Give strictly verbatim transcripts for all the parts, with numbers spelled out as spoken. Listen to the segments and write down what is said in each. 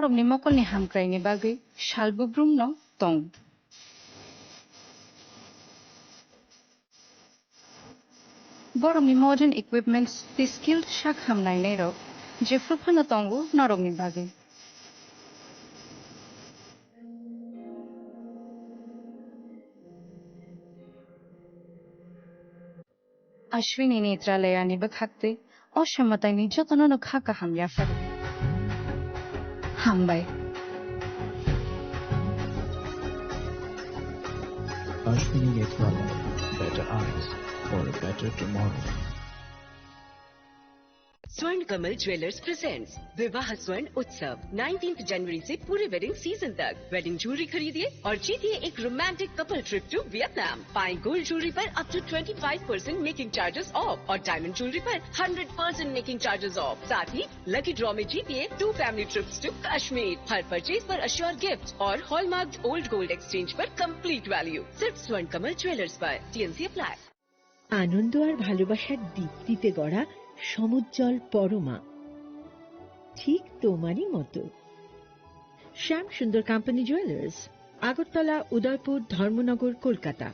Borokni mokolni hamkraini bagwi salbugrumno tongo. Borokni modern equipments tei skilled sak hamnainairok jephru phano tongo norokni bagwi. Ashwini Netralayani bwkhaktwi o samataini jotonono kha kaham yaphar. Hambai. Ashwini Netralaya, better eyes for a better tomorrow. स्वर्ण Kamal jewellers presents विवाह स्वर्ण उत्सव, नाइनटीन्थ जनवरी से पूरे wedding season तक। Wedding jewellery खरीदिए और जीतिए एक romantic couple trip to Vietnam. पाएं गोल्ड ज्वेलरी पर up to twenty five percent making charges off और डायमंड ज्वेलरी पर hundred percent making charges off. साथ ही लकी ड्रॉ में जीतिए two family trips to Kashmir. हर परचेज पर अश्योर गिफ्ट और हॉलमार्क ओल्ड गोल्ड एक्सचेंज पर कंप्लीट वैल्यू। सिर्फ स्वर्ण कमल ज्वेलर्स पर। TNC apply. আনন্দ আর ভালোবাসার দীপ্তিতে গড়া সমুজ্জ্বল পরমা, ঠিক তোমারই মতো। শ্যাম সুন্দর কোম্পানি জুয়েলার্স, আগরতলা, উদয়পুর, ধর্মনগর, কলকাতা।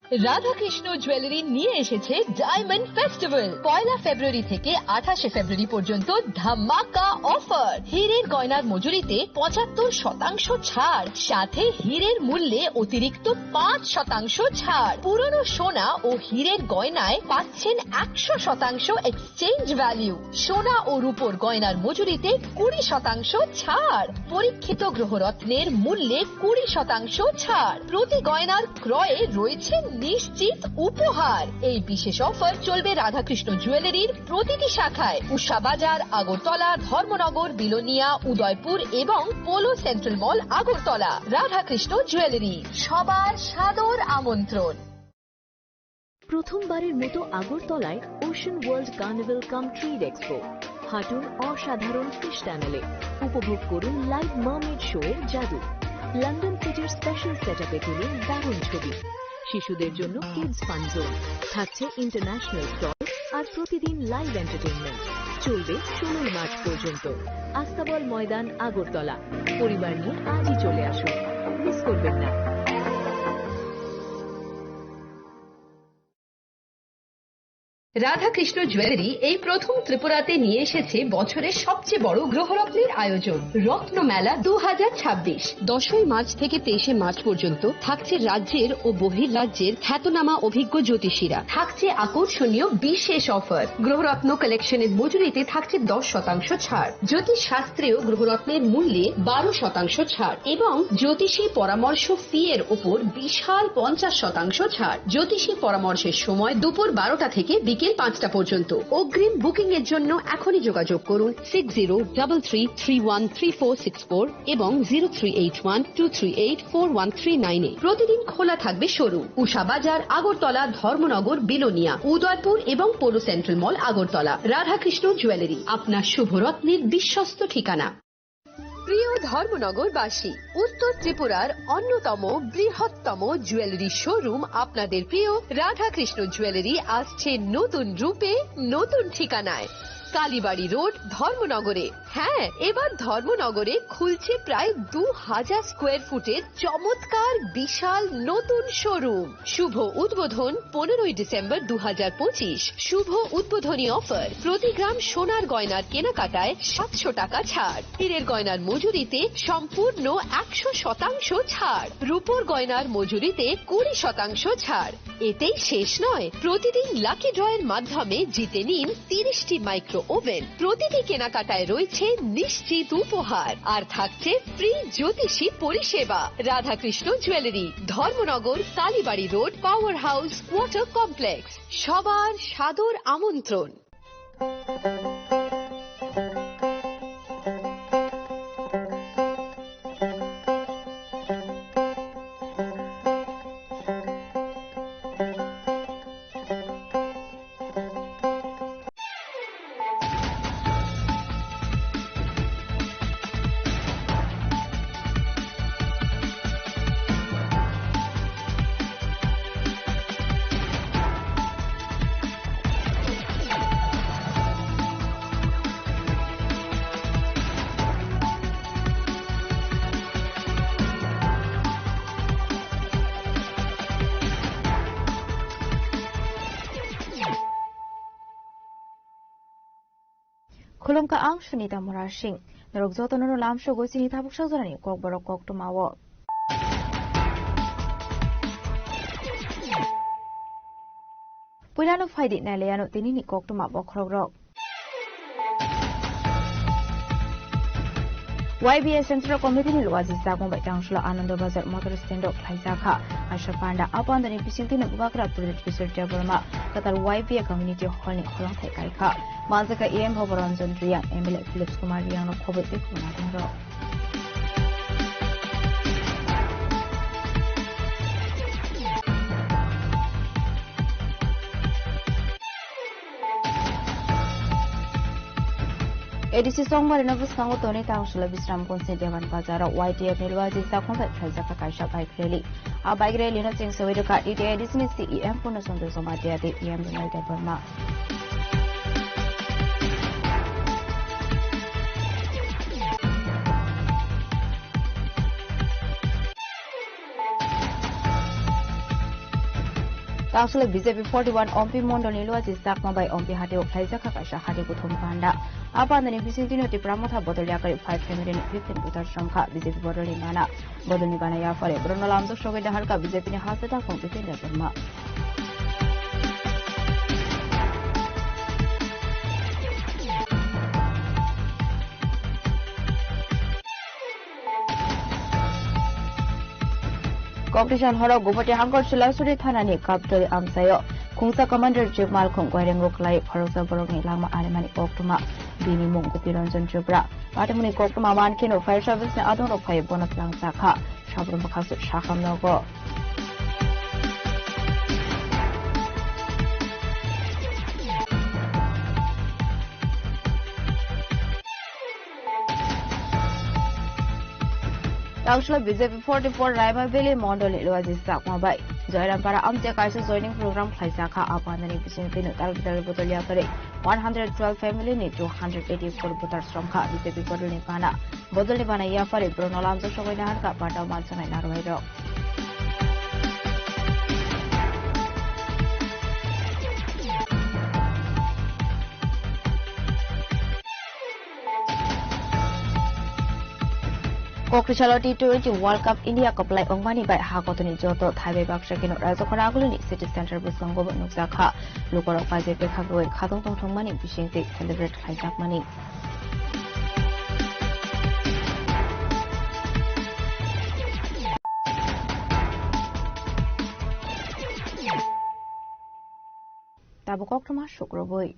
রাধাকৃষ্ণ জুয়েলারি নিয়ে এসেছে ডায়মন্ড ফেস্টিভ্যাল। পয়লা ফেব্রুয়ারি থেকে আঠাশে ফেব্রুয়ারি পর্যন্ত ধামাকা অফার। হীরের গয়নার মজুরিতে পঁচাত্তর শতাংশ ছাড়, সাথে হীরের মূল্যে অতিরিক্ত পাঁচ শতাংশ ছাড়। পুরনো সোনা ও হীরের গয়নায় পাচ্ছেন একশো শতাংশ এক্সচেঞ্জ ভ্যালু। সোনা ও রূপোর গয়নার মজুরিতে কুড়ি শতাংশ ছাড়। পরীক্ষিত গ্রহরত্নের মূল্যে কুড়ি শতাংশ ছাড়। প্রতি গয়নার ক্রয়ে রয়েছে নিশ্চিত উপহার। এই বিশেষ অফার চলবে রাধাকৃষ্ণ জুয়েলারির প্রতিটি শাখায়, উষা বাজার, আগরতলা, ধর্মনগর, বিলোনিয়া, উদয়পুর এবং পোলো সেন্ট্রাল মল, আগরতলা। রাধাকৃষ্ণ জুয়েলারি, সবার সাদর আমন্ত্রণ। প্রথমবারের মতো আগরতলায় ওশান ওয়ার্ল্ড কার্নিভাল কাম ট্রেড এক্সপো। হাঁটুন অসাধারণ ফিশ টানেলে, উপভোগ করুন লাইভ মার্মেড শো এর জাদু। লন্ডন ফিজের স্পেশাল সেটআপে তুলুন দারুণ ছবি। শিশুদের জন্য কিডস ফান জোন, থাকছে ইন্টারন্যাশনাল স্টল আর প্রতিদিন লাইভ এন্টারটেইনমেন্ট। চলবে ষোলোই মার্চ পর্যন্ত। আস্তাবল ময়দান, আগরতলা। পরিবার নিয়ে আজই চলে আসুন, মিস করবেন না। রাধাকৃষ্ণ জুয়েলারি এই প্রথম ত্রিপুরাতে নিয়ে এসেছে বছরের সবচেয়ে বড় গ্রহরত্নের আয়োজন, রত্নমেলা দু হাজার ছাব্বিশ। দশই মার্চ থেকে তেইশে মার্চ পর্যন্ত থাকছে রাজ্যের ও বহির্রাজ্যের খ্যাতনামা অভিজ্ঞ জ্যোতিষীরা। থাকছে আকর্ষণীয় বিশেষ অফার। গ্রহরত্ন কালেকশনের মজুরিতে থাকছে দশ শতাংশ ছাড়। জ্যোতিষ শাস্ত্রেও গ্রহরত্নের মূল্যে বারো শতাংশ ছাড় এবং জ্যোতিষী পরামর্শ ফি এর উপর বিশাল পঞ্চাশ শতাংশ ছাড়। জ্যোতিষী পরামর্শের সময় দুপুর বারোটা থেকে বিকেল পাঁচটা পর্যন্ত। অগ্রিম বুকিং এর জন্য এখনই যোগাযোগ করুন six zero double three three one three four six four এবং zero three eight one two three eight four one three nine এ। প্রতিদিন খোলা থাকবে শোরুম। উষা বাজার, আগরতলা, ধর্মনগর, বিলোনিয়া, উদয়পুর এবং পৌর সেন্ট্রাল মল, আগরতলা। রাধাকৃষ্ণ জুয়েলারি, আপনার শুভরত্নের বিশ্বস্ত ঠিকানা। প্রিয় ধর্মনগরবাসী, উত্তর ত্রিপুরার অন্যতম বৃহত্তম জুয়েলারি শোরুম আপনাদের প্রিয় রাধাকৃষ্ণ জুয়েলারি আসছে নতুন রূপে, নতুন ঠিকানায়। কালীবাড়ি রোড, ধর্মনগরে। হ্যাঁ, এবার ধর্মনগরে খুলছে প্রায় দু হাজার স্কোয়ার ফুটের চমৎকার বিশাল নতুন শোরুম। শুভ উদ্বোধন পনেরোই ডিসেম্বর দু হাজার পঁচিশ। শুভ উদ্বোধনী অফার, প্রতি গ্রাম সোনার গয়নার কেনাকাটায় সাতশো টাকা ছাড়। হীরের গয়নার মজুরিতে সম্পূর্ণ একশো শতাংশ ছাড়। রূপোর গয়নার মজুরিতে কুড়ি শতাংশ ছাড়। এতেই শেষ নয়, প্রতিদিন লাকি ড্রয়ের মাধ্যমে জিতে নিন তিরিশটি মাইক্রো ওভেন। প্রতিটি কেনাকাটায় রয়েছে নিশ্চিত উপহার, আর থাকছে ফ্রি জ্যোতিষী পরিষেবা। Radhakrishna jewellery, Dharmanagar, Kalibari road, power house, water complex. সবার সাদর আমন্ত্রণ। Khulumkha ang Sunita Murasing. Norok jotono no lamsogo chini tabuk sajorani kokborok koktwmao. Puilano phaidi nailaiano tinini koktwma bokhorokrok. Y B A Central Committee ni luaji sagmung bai tangsulo Anando Bazar Motor Stand o khlaijakha. Asha panda a pandani bisingtwino Bubagra Pradyut Kishore Debbarma kwtal Y B A Community Hall ni holongthai kaikha. Manjakha E M Bhavaranjan Riyang, M L A Philips Kumar Riyang no khoboi tei khumna thangro. A D C Songbarino bwskango tonwi tangsulo Bisramganjni Dewan Bazaro Y T F ni luaji sagmung bai khlaijakha kaisa bike rally. A bike rally no chengsewi rwkha T T A D C ni C E M Purno Chandra Jamatia tei E M Ronald Debbarma. Tangsulo B J P forty one Ompi Mondol ni luaji sagmung bai Ompi Hati o khlaijakha kaisa hati kuthum panda. A pandani bisingtwino Tipra Motha bodol yakarwi five family ni fifteen voters romkha B J P bodol ni mana. Bodolni bana yaphari borokno lamjak sogwi naharkha B J P ni hasta dakhung Jitendra Debbarma. Kokdishan horo Gumoti Hangkor Silasuri thanani Kaptoi amchaio khungsa commander chief malkhung koirengo kwlai khoroksa borokni langma arimani koktwma bini mung Gopi Ranjan Tripura. Patimuni koktwma mankheno fire service ni adongrok phai bono twlangjakha. Sabrum bwkhak swk sakam nogo. Tangsulo B J P forty four Raima Valley Mondol ni luaji sagmung bai Joyrampara amche kaisa joining program khlaijakha. A pandani bisingtwino tal bidal bodol yakarwi one hundred twelve family ni two hundred eighty four voters romkha B J P bodolni bana. Bodolni bana yaphari borokno lamjak sogwi naharkha panda o manjaknai narwai rok. Kokrisalo T twenty World Cup India kwplai wngmani bai ha kotorni joto thaibai baksa kheno Rajakhor agulini city center bwskango bo nukjakha. Lukurok bai je bwkha gwi khatong tongthokmani bisingtwi celebrate khlaijakmani. Tabuk koktwma sukrubui.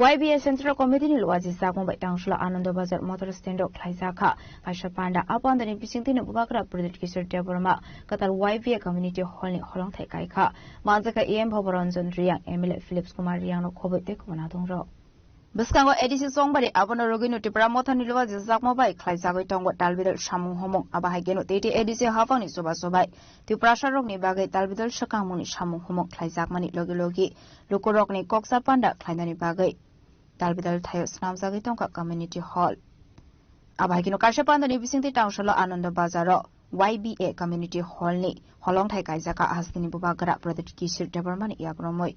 Y B A Central Committee ni luaji sagmung bai tangsulo Anando Bazar Motor Stand o khlaijakha kaisa panda. A pandani bisingtwino Bubagra Pradyut Kishore Debbarma kwtal Y B A Community Hall ni holongthai kaikha. Manjakha E M Bhavaranjan Riyang, M L A Philips Kumar Riyang no khoboi tei khumna thangro. Bwskango A D C Songbari abono rwgwino Tipra Mothani luaji sagmung bai khlaijagwi tongo talbidal samung humung. Abo hai kheno T T A D C haphangni chubachu bai Tiprasarokni bagwi talbidal swkangmungni samung humung khlaijakmani logi logi lukurokni koksa panda khlainani bagwi talbidal thaio swnamjagwi tongkha community hall. Abo hai kheno kaisa pandani bisingtwi tangsulo Anando Bazaro Y B A Community Hall ni holongthai kaijak a hasteni bubagra Pradyut Kishore Debbarma ni yagromwi.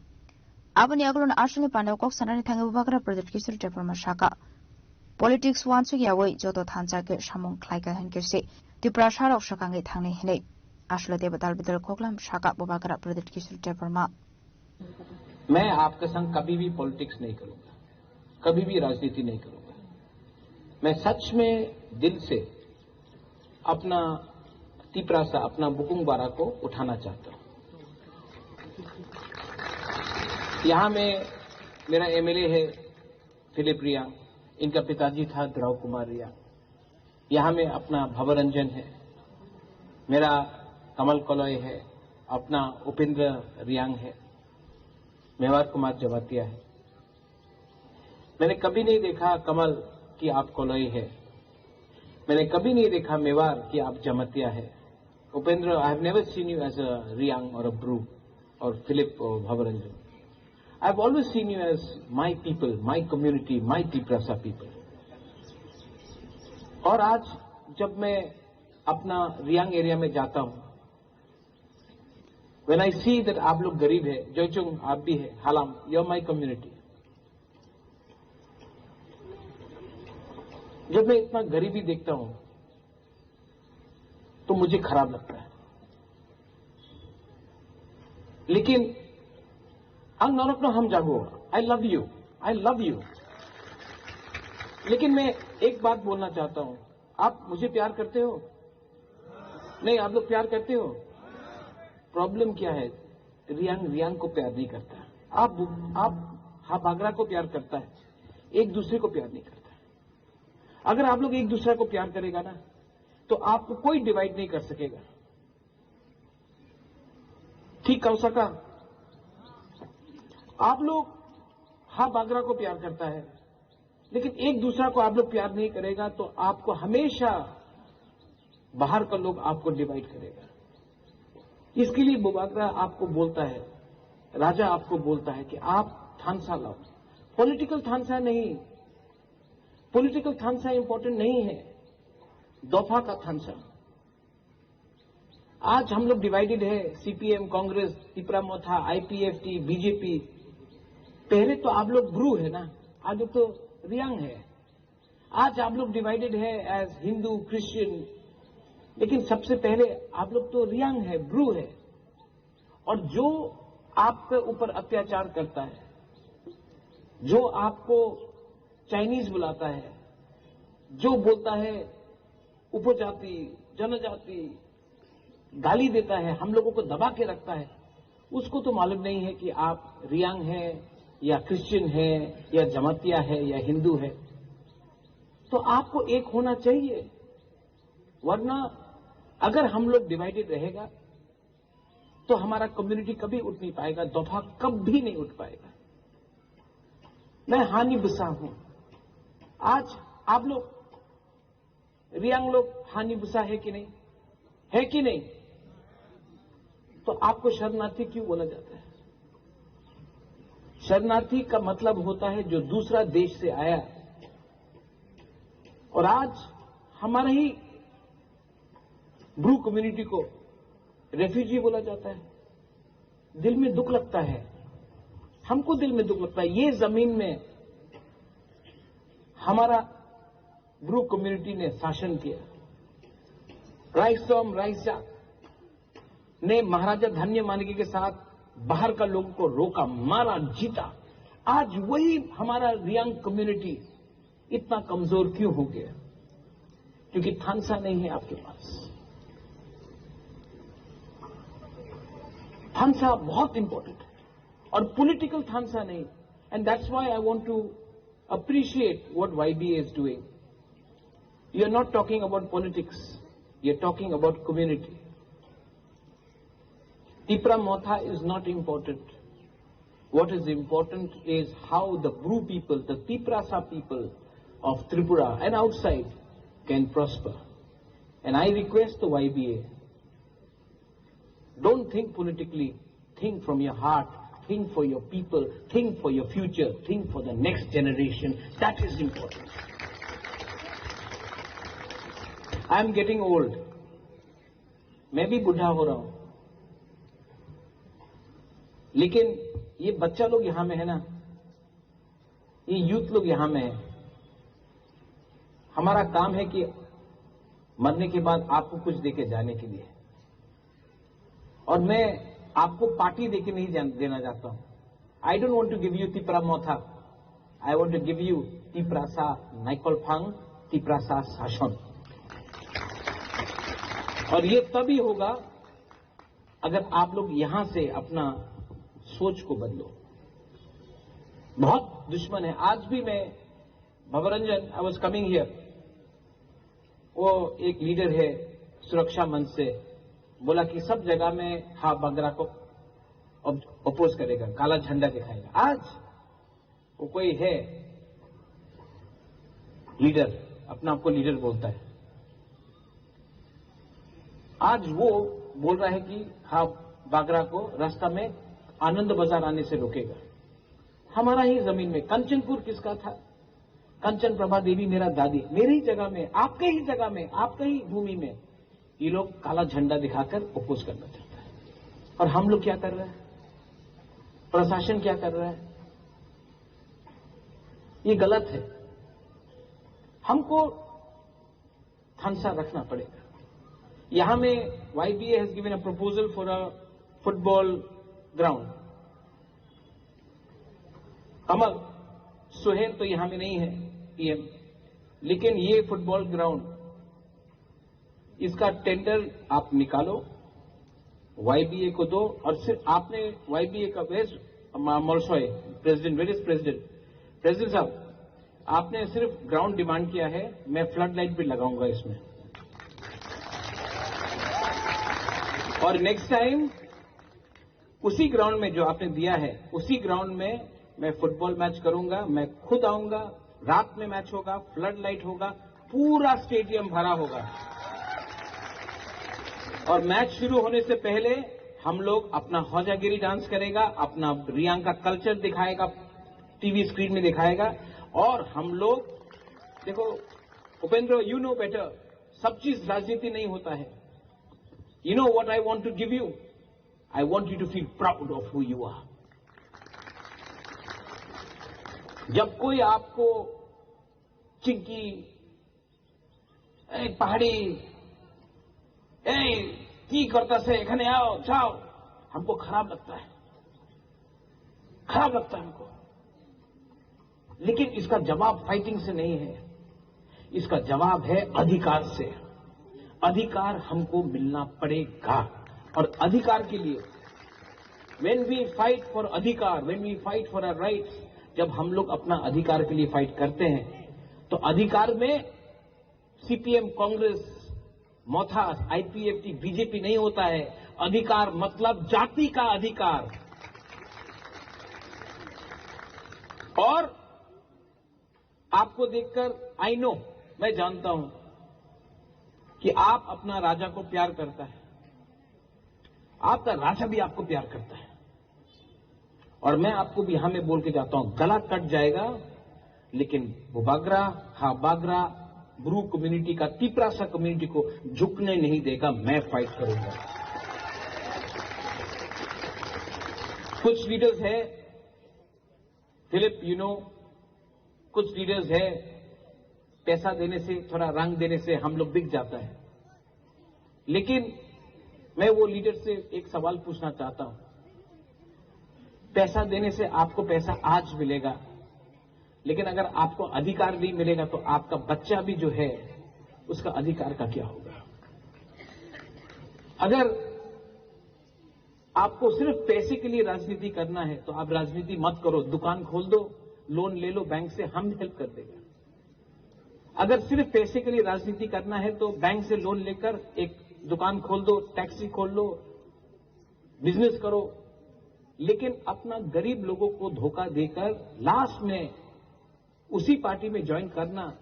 Aboni yagulo no aswkni pandao kok sanani thangwi bubagra Pradyut Kishore Debbarma saka, politics wansuk yawi joto thansa khe samung khlaikha hinkhe se Tiprasarok swkangwi thangnai hinwi. Aswk teibo talbidal koklam saka bubagra Pradyut Kishore Debbarma. मैं आपके संग कभी भी पॉलिटिक्स नहीं करूंगा, कभी भी राजनीति नहीं करूंगा। मैं सच में दिल से अपना तिपरासा, अपना बुकुंग बारा को उठाना चाहता हूँ। यहाँ में मेरा एमएलए है फिलिप रियांग, इनका पिताजी था द्रव कुमार रियांग। यहाँ में अपना भवरंजन है, मेरा कमल कलय है, अपना उपेंद्र रियांग है, मेवार कुमार जमातिया है। मैंने कभी नहीं देखा कमल कि आप कलय है, मैंने कभी नहीं देखा मेवार कि आप जमातिया है। Upendra, I have never seen you as a Riang or a Bru or Philip or Bhavaranjan. I've always seen you as my people, my community, my Tiprasa people. और आज जब मैं अपना रियांग एरिया में जाता हूँ, When I see that आप लोग गरीब है, जोइचुंग आप भी है, हालाम, you're my community। जब मैं इतना गरीबी देखता हूं तो मुझे खराब लगता है। लेकिन ang norokno hamjago, I love you, I love you। लेकिन मैं एक बात बोलना चाहता हूं, आप मुझे प्यार करते हो? नहीं, आप लोग प्यार करते हो? प्रॉब्लम क्या है? रियांग रियांग को प्यार नहीं करता। आप आप हा बागरा को प्यार करता है, एक दूसरे को प्यार नहीं करता। अगर आप लोग एक दूसरे को प्यार करेगा ना, तो आपको कोई डिवाइड नहीं कर सकेगा। ठीक कौन सा का? आप लोग हा बागरा को प्यार करता है, लेकिन एक दूसरा को आप लोग प्यार नहीं करेगा, तो आपको हमेशा बाहर का लोग आपको डिवाइड करेगा। इसके लिए बुबागरा आपको बोलता है, राजा आपको बोलता है कि आप थानसा लाओ। पॉलिटिकल थानसा नहीं, पॉलिटिकल थानसा इंपॉर्टेंट नहीं है, दोफा का थानसा। आज हम लोग डिवाइडेड है, सीपीएम, कांग्रेस, तिपरा मोथा, आईपीएफटी, बीजेपी। पहले तो आप लोग ब्रू है ना, आज तो रियांग है। आज आप लोग डिवाइडेड है एज हिंदू, क्रिश्चियन, लेकिन सबसे पहले आप लोग तो रियांग है, ब्रू है। और जो आपके ऊपर अत्याचार करता है, जो आपको चाइनीज बुलाता है, जो बोलता है उपजाति, जनजाति, गाली देता है, हम लोगों को दबा के रखता है, उसको तो मालूम नहीं है कि आप रियांग है या क्रिश्चियन है या जमातिया है या हिंदू है। तो आपको एक होना चाहिए, वरना अगर हम लोग डिवाइडेड रहेगा तो हमारा कम्युनिटी कभी उठ नहीं पाएगा, दफा कभी नहीं उठ पाएगा। मैं हानि बुसा हूं। आज आप लोग, रियांग लोग हानि बुसा है कि नहीं? है कि नहीं? तो आपको शरणार्थी क्यों बोला जाता है? शरणार्थी का मतलब होता है जो दूसरा देश से आया, और आज हमारा ही ब्रू कम्युनिटी को रेफ्यूजी बोला जाता है। दिल में दुख लगता है, हमको दिल में दुख लगता है। ये जमीन में हमारा ब्रू कम्युनिटी ने शासन किया। राइसम राइसा ने महाराजा धन्य मानिके के साथ बाहर का लोगों को रोका, मारा, जीता। आज वही हमारा रियांग कम्युनिटी इतना कमजोर क्यों हो गया? क्योंकि थानसा नहीं है आपके पास। थानसा बहुत इंपॉर्टेंट है, और पॉलिटिकल थानसा नहीं। And that's why I want to appreciate what Y B A is doing. You are not talking about politics, you are talking about community. Tipra Motha is not important. What is important is how the Bru people, the Tiprasa people of Tripura and outside can prosper. And I request the Y B A, don't think politically, think from your heart, think for your people, think for your future, think for the next generation. That is important. I am getting old. मैं भी बूढ़ा हो रहा हूं, लेकिन ये बच्चा लोग यहां में है ना, ये यूथ लोग यहां में है। हमारा काम है कि मरने के बाद आपको कुछ देके जाने के लिए। और मैं आपको पार्टी देके नहीं जान, देना चाहता हूं। I don't want to give you Tipra Motha, I want to give you Tiprasa Naikolphang, Tiprasa शासन। और ये तभी होगा अगर आप लोग यहां से अपना सोच को बदलो। बहुत दुश्मन है। आज भी मैं, भवरंजन, I was coming here, वो एक लीडर है सुरक्षा मंच से, बोला कि सब जगह में हा बागरा को अपोज करेगा, काला झंडा दिखाएगा। आज वो कोई है लीडर, अपना आपको लीडर बोलता है, आज वो बोल रहा है कि हाँ, बागरा को रास्ता में आनंद बाजार आने से रोकेगा। हमारा ही जमीन में कंचनपुर किसका था? कंचन प्रभा देवी मेरा दादी, मेरी ही जगह में, आपके ही जगह में, आपके ही भूमि में ये लोग काला झंडा दिखाकर अपोज करना चाहता है। और हम लोग क्या कर रहे हैं, प्रशासन क्या कर रहा है, ये गलत है। हमको थानसा रखना पड़ेगा। यहां में Y B A has given a proposal for a football ground। कमल, सुहेल तो यहां में नहीं है पीएम, लेकिन ये फुटबॉल ग्राउंड, इसका टेंडर आप निकालो, वाईबीए को दो। और सिर्फ आपने वाईबीए का वेस्ट मॉलसॉय प्रेसिडेंट, वेरियस प्रेसिडेंट, प्रेसिडेंट साहब, आपने सिर्फ ग्राउंड डिमांड किया है, मैं फ्लड लाइट भी लगाऊंगा इसमें। और नेक्स्ट टाइम उसी ग्राउंड में जो आपने दिया है, उसी ग्राउंड में मैं फुटबॉल मैच करूंगा, मैं खुद आऊंगा, रात में मैच होगा, फ्लड लाइट होगा, पूरा स्टेडियम भरा होगा। और मैच शुरू होने से पहले हम लोग अपना हौजागिरी डांस करेगा, अपना रियांग का कल्चर दिखाएगा, टीवी स्क्रीन में दिखाएगा। और हम लोग, देखो उपेंद्र, यू नो बेटर, सब चीज राजनीति नहीं होता है। You know what I want to give you? I want you to feel proud of who you are. जब कोई आपको चिंकी, ए पहाड़ी, ए की करता से, এখানে आओ, जाओ, हमको खराब लगता है, खराब लगता है हमको। लेकिन इसका जवाब फाइटिंग से नहीं है, इसका जवाब है अधिकार से। अधिकार हमको मिलना पड़ेगा। और अधिकार के लिए, when we fight for अधिकार, when we fight for our rights, जब हम लोग अपना अधिकार के लिए फाइट करते हैं, तो अधिकार में सीपीएम, कांग्रेस, मथा, आईपीएफटी, बीजेपी नहीं होता है। अधिकार मतलब जाति का अधिकार। और आपको देखकर, आई नो, मैं जानता हूं कि आप अपना राजा को प्यार करता है, आपका राजा भी आपको प्यार करता है। और मैं आपको भी यहां में बोल के जाता हूं, गला कट जाएगा, लेकिन वो बागरा, हाँ बागरा, ब्रू कम्युनिटी का, तिपरासा कम्युनिटी को झुकने नहीं देगा। मैं फाइट करूंगा। कुछ लीडर्स है, फिलिप, यू नो, कुछ लीडर्स है, पैसा देने से, थोड़ा रंग देने से हम लोग बिक जाता है। लेकिन मैं वो लीडर से एक सवाल पूछना चाहता हूं, पैसा देने से आपको पैसा आज मिलेगा, लेकिन अगर आपको अधिकार नहीं मिलेगा तो आपका बच्चा भी जो है, उसका अधिकार का क्या होगा? अगर आपको सिर्फ पैसे के लिए राजनीति करना है तो आप राजनीति मत करो, दुकान खोल दो, लोन ले लो बैंक से, हम हेल्प कर देगा। अगर सिर्फ पैसे के लिए राजनीति करना है तो बैंक से लोन लेकर एक दुकान खोल दो, टैक्सी खोल लो, बिजनेस करो, लेकिन अपना गरीब लोगों को धोखा देकर लास्ट में उसी पार्टी में ज्वाइन करना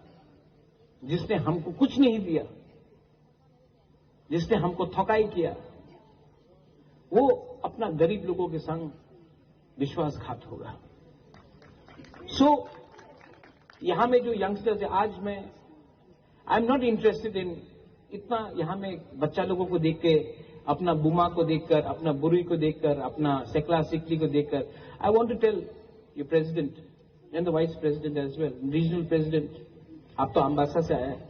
जिसने हमको कुछ नहीं दिया, जिसने हमको ठगाई किया, वो अपना गरीब लोगों के संग विश्वासघात होगा। सो यहां में जो यंगस्टर्स है, आज मैं, I am not interested in इतना, यहां में बच्चा लोगों को देख के, अपना बुमा को देखकर, अपना बुरी को देखकर, अपना सेकला सिकली को देखकर, I want to tell you president and the vice president as well, regional president, आप तो अम्बासा से आए हैं।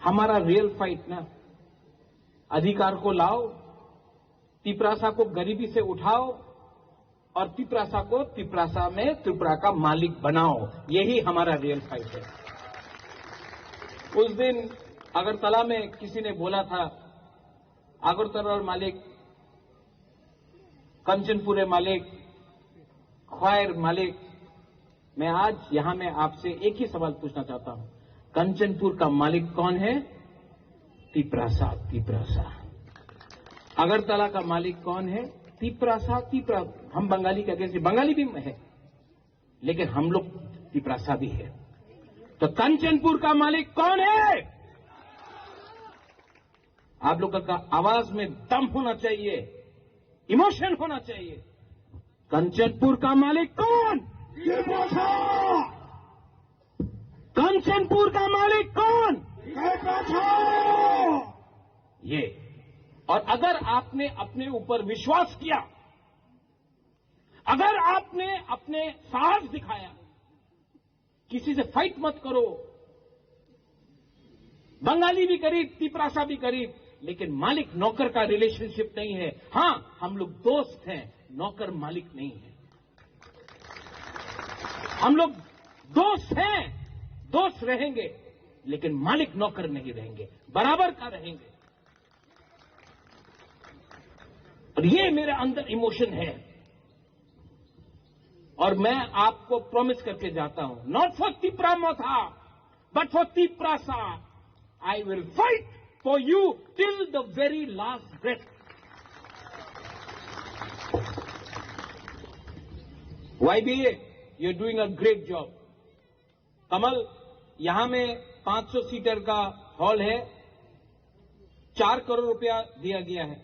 हमारा रियल फाइट ना, अधिकार को लाओ, तिपरासा को गरीबी से उठाओ और तिपरासा को तिपरासा में त्रिपुरा का मालिक बनाओ, यही हमारा रियल फाइट है। उस दिन अगरतला में किसी ने बोला था, আগরতলার মালিক, কাঞ্চনপুরের মালিক, খোয়াইর মালিক, मैं आज यहां में आपसे एक ही सवाल पूछना चाहता हूं, कंचनपुर का मालिक कौन है? तिपरासा, तिपरासा। अगरतला का मालिक कौन है? तिपरासा, तिपरा। हम बंगाली के अगेंस्ट, बंगाली भी है, लेकिन हम लोग तिपरासा भी है। तो कंचनपुर का मालिक कौन है? आप लोगों का आवाज में दम होना चाहिए, इमोशन होना चाहिए। कंचनपुर का मालिक कौन? ये पूछो। कंचनपुर का मालिक कौन? ये पूछो। ये और अगर आपने अपने ऊपर विश्वास किया, अगर आपने अपने साहस दिखाया, किसी से फाइट मत करो। बंगाली भी गरीब, तिपरासा भी गरीब, लेकिन मालिक नौकर का रिलेशनशिप नहीं है। हाँ, हम लोग दोस्त हैं, नौकर मालिक नहीं है। हम लोग दोस्त हैं, दोस्त रहेंगे, लेकिन मालिक नौकर नहीं रहेंगे, बराबर का रहेंगे। और ये मेरे अंदर इमोशन है। और मैं आपको प्रॉमिस करके जाता हूं, not for Tipra Motha, but for Tiprasa, I will fight for you till the very last breath. Y B A, you're doing a great job. कमल, यहां में पाँच सौ सीटर का हॉल है, चार करोड़ रुपया दिया गया है,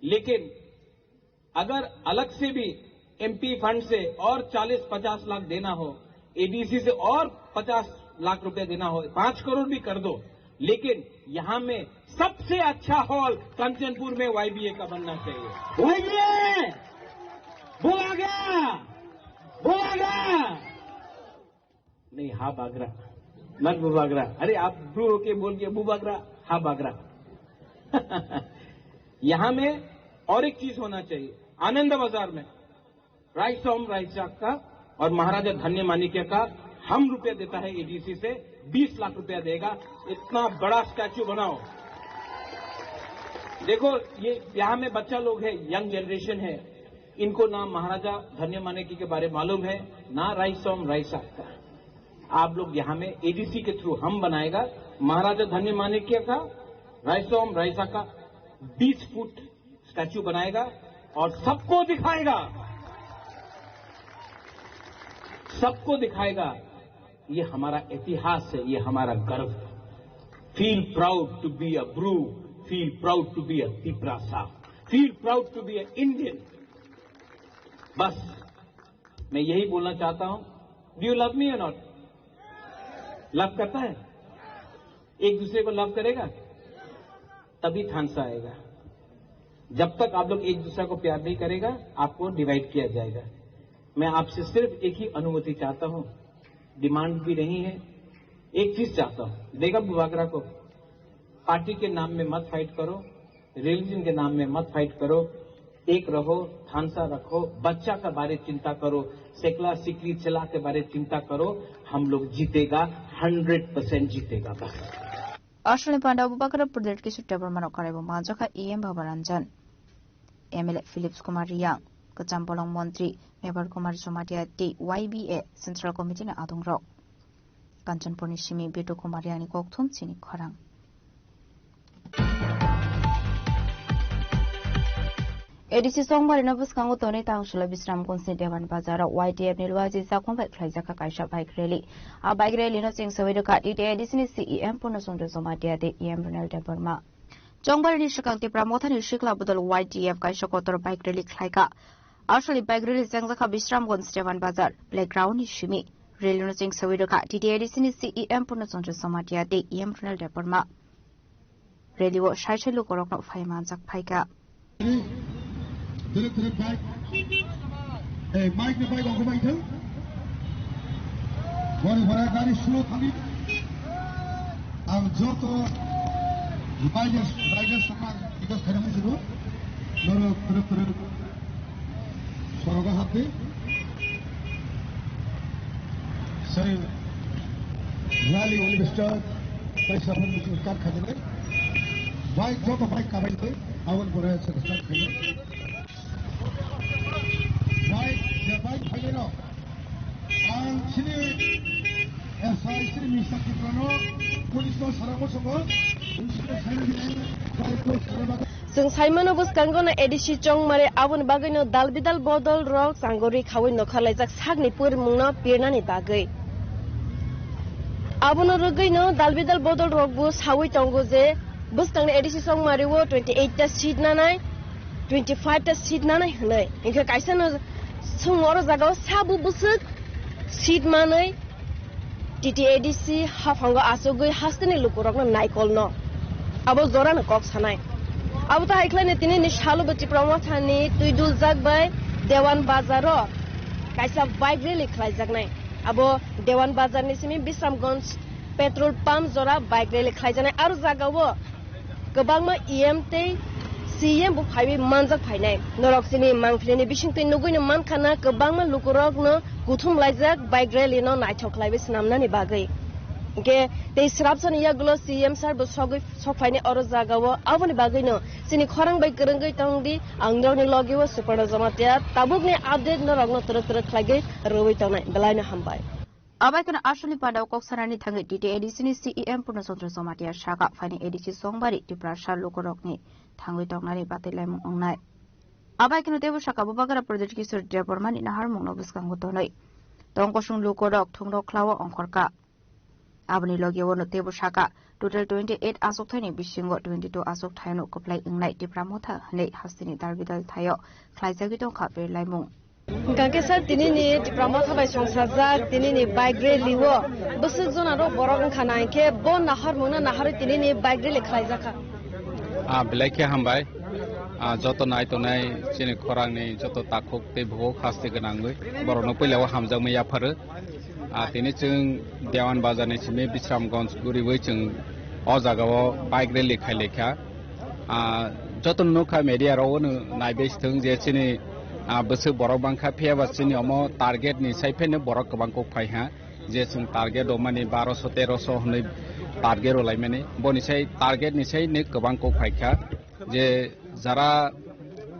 लेकिन अगर अलग से भी एमपी फंड से और चालीस पचास लाख देना हो, एडीसी से और पचास लाख रुपया देना हो, पाँच करोड़ भी कर दो, लेकिन यहां में सबसे अच्छा हॉल कंचनपुर में वाईबीए का बनना चाहिए। वाईबीए! बुबाग्रा! बुबाग्रा! नहीं, हा बागरा, मत बुबागरा। अरे, आप ब्रू होके बोल के बुबागरा, हा बागरा। यहाँ में और एक चीज होना चाहिए, आनंद बाजार में राइसोम राइसाक का और महाराजा धन्य माणिक्य का हम रुपया देता है एडीसी से, बीस लाख रुपया देगा, इतना बड़ा स्टैचू बनाओ। देखो, ये यहाँ में बच्चा लोग है, यंग जनरेशन है, इनको ना महाराजा धन्य माणिक्य के बारे मालूम है, ना राइसोम राइसाक का। आप लोग यहाँ में एडीसी के थ्रू हम बनाएगा, महाराजा धन्य माणिक्य का, राइसोम राइसाक का बीस फुट स्टैचू बनाएगा और सबको दिखाएगा, सबको दिखाएगा, ये हमारा इतिहास है, ये हमारा गर्व है। Feel proud to be a Bru, feel proud to be a Tiprasa, feel proud to be a Indian। बस, मैं यही बोलना चाहता हूं। Do you love me or not? Love करता है? एक दूसरे को लव करेगा, तभी थानसा आएगा। जब तक आप लोग एक दूसरे को प्यार नहीं करेगा, आपको डिवाइड किया जाएगा। मैं आपसे सिर्फ एक ही अनुमति चाहता हूं, डिमांड भी नहीं है, एक चीज चाहता हूं, बेगम बुबागरा को, पार्टी के नाम में मत फाइट करो, रिलीजन के नाम में मत फाइट करो, एक रहो, थानसा रखो, बच्चा का बारे चिंता करो, सेकला सिकली चेला के बारे चिंता करो, हम लोग जीतेगा, हंड्रेड परसेंट जीतेगा। बस। Australian panda bubagra Pradyot Kishore Debbarma no karaibo manjakha E M Bhavaranjan, M L A Philips Kumar Riyang, Kwcham Bolong Montri Mebar Kumar Jamatia tei Y B A Central Committee ni adongrok. Kanchanpurni simi Bitu Kumar Riyangni kokthum chini khorang. A D C Chongmarino bwskango tonwi Tangsula Bisramganjni Dewan Bazaro Y T F ni luaji jakhon bai khlaijakha kaisa bike rally. A bike rally no chengsawi rwkha T T A D C ni C E M Purno Chandra Jamatia tei E M Ronel Debbarma. Chongmarini swkang Tipra Mothani sikla bodol Y T F kaisa kotor bike rally khlaikha. Aswkni bike rally chengjakha Bisramganj Dewan Bazar playground ni simi. Rally no chengsawi rwkha T T A D C ni C E M Purno Chandra Jamatia tei E M Ronel Debbarma. Rally o sai sai lukurokno phai manjak phaikha. Dere dere bike. Eh, mike ni bike ongko bai thang. Bore bore gari slow thangdi. Ang joto riders, riders sakha request khaina muchungo. Norok phwrwk phwrwk sorogo hapdi. Sai rally only start. Sai saphang muchungo start khainai. Bike joto bike kabai nai. Aboni pore se start khainai. Bike, je bike phainai rok. Ang chini S I chini Mister Tiprano, police no sara bosongo, police no sara bosongo, bike no sara bosongo. Chwng saimano bwskango no A D C Chongmari aboni bagwi no dal bidal bodol rok changori khawi nokha laijak sakni pwrwngmung no pirnani bagwi. Abono rwgwi no dal bidal bodol rok bo sawi tongo je bwskangni A D C Chongmari o twenty eight ta seat nanai, twenty five ta seat nanai hwnwi. Hinkhe kaisa no swng oro jagao sabo bwswk seat manwi T T A D C haphango achugwi hasteni lukurokno naikolno abo jorano kok sanai. Abo ta hai khlaino tini ni salo bo Tipra Motha ni twi duljak bai Dewan Bazar o kaisa bike rally khlaijaknai. Abo Dewan Bazar ni simi Bisramganj petrol pump jora bike rally khlaijaknai. Aro jaga o kwbangma E M tei C E M bo phaiwi manjak phainai. Norok chini mangpili ni bisingtwi nugwi no mankha na kwbangma lukurok no kuthum laijak bike rally no naithok khlaiwi swnamnani bagwi. Hwnkhe tei swrapsa ni yagulo C E M sir bo sogwi sok phainai oro jaga o. Aboni bagwi no chini khorang bai kwrwngwi tong di, ang norokni logi o Suparna Jamatia. Tabukni update norokno twrwk twrwk khlaigwi rwui tongnai. Belai no hambai. Abai kheno aswkni panda o kok sanani thangwi T T A D C ni C E M Purna Chandra Jamatia saka phaini A D C Songbari Tiprasa lukurokni thangwi tongnani batwi laimung wngnai. Abai kheno teibo saka Bubagra Pradyut Kishore Debbarma ni naharmung no bwskango tonwi tong kosong lukurok thungrok khlawo ongkhorkha. Aboni logi o no teibo saka, total twenty eight achukthai ni bisingo twenty two achukthai no kwplai wngnai Tipra Motha hwnwi hasteni dal bidal thaio khlaijagwi tongkha beri laimung. Hwnkhe sir, tini ni Tipra Motha bai songsajak tini ni bike rally o bwswk jona rok borok wngkha na, hinkhe bo naharmung no naharwi tini ni bike rally khlaijakha. Ah, belai khe hambai. Ah, joto nai tongnai chini khorang ni joto takhuk tei bukhuk haste gwnangwi borok no puila o hamjakmani yapharo. Ah, tini chwng Dewan Bazar ni simi Bisramganj guriwi chwng o jaga o bike rally khai laikha. Ah, joto no nukha media rok o no naibai thwng je chini, ah, bwswk borok bangkha, phiya ba chini omo target ni sai phano borok kwbang kok phai ha. Je chwng target rw mani baroso teroso hwnwi target rw lai mani. Boni sai target ni sai ni kwbang kok phai kha. Je jara,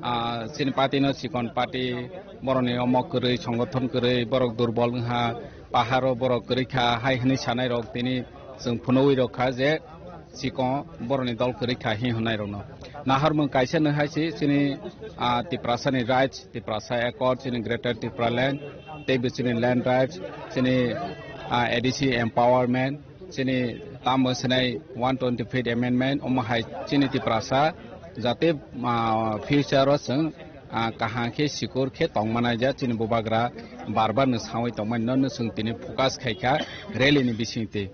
ah, chini party no chikon party, borok ni omo kwrwi, songothon kwrwi, borok durbol wngha, paharo borok kwrwi kha, hai hwnwi sanai rok tini chwng phunugwi rok kha je chikon borok ni dol kwrwi kha hi hwnai rok no. Naharmung kaisa no hai se chini, ah, Tiprasa ni rights, Tiprasa Accord, chini Greater Tipraland, tei bo chini land rights, chini, ah, A D C empowerment, chini tamo sinai one twenty fifth amendment, omo hai chini Tiprasa jate, ah, future o chwng, ah, kaham khe sikur khe tong manai ja chini bubagra bar bar no sawi tong mani no, no chwng tini focus khai kha rally ni bising twi.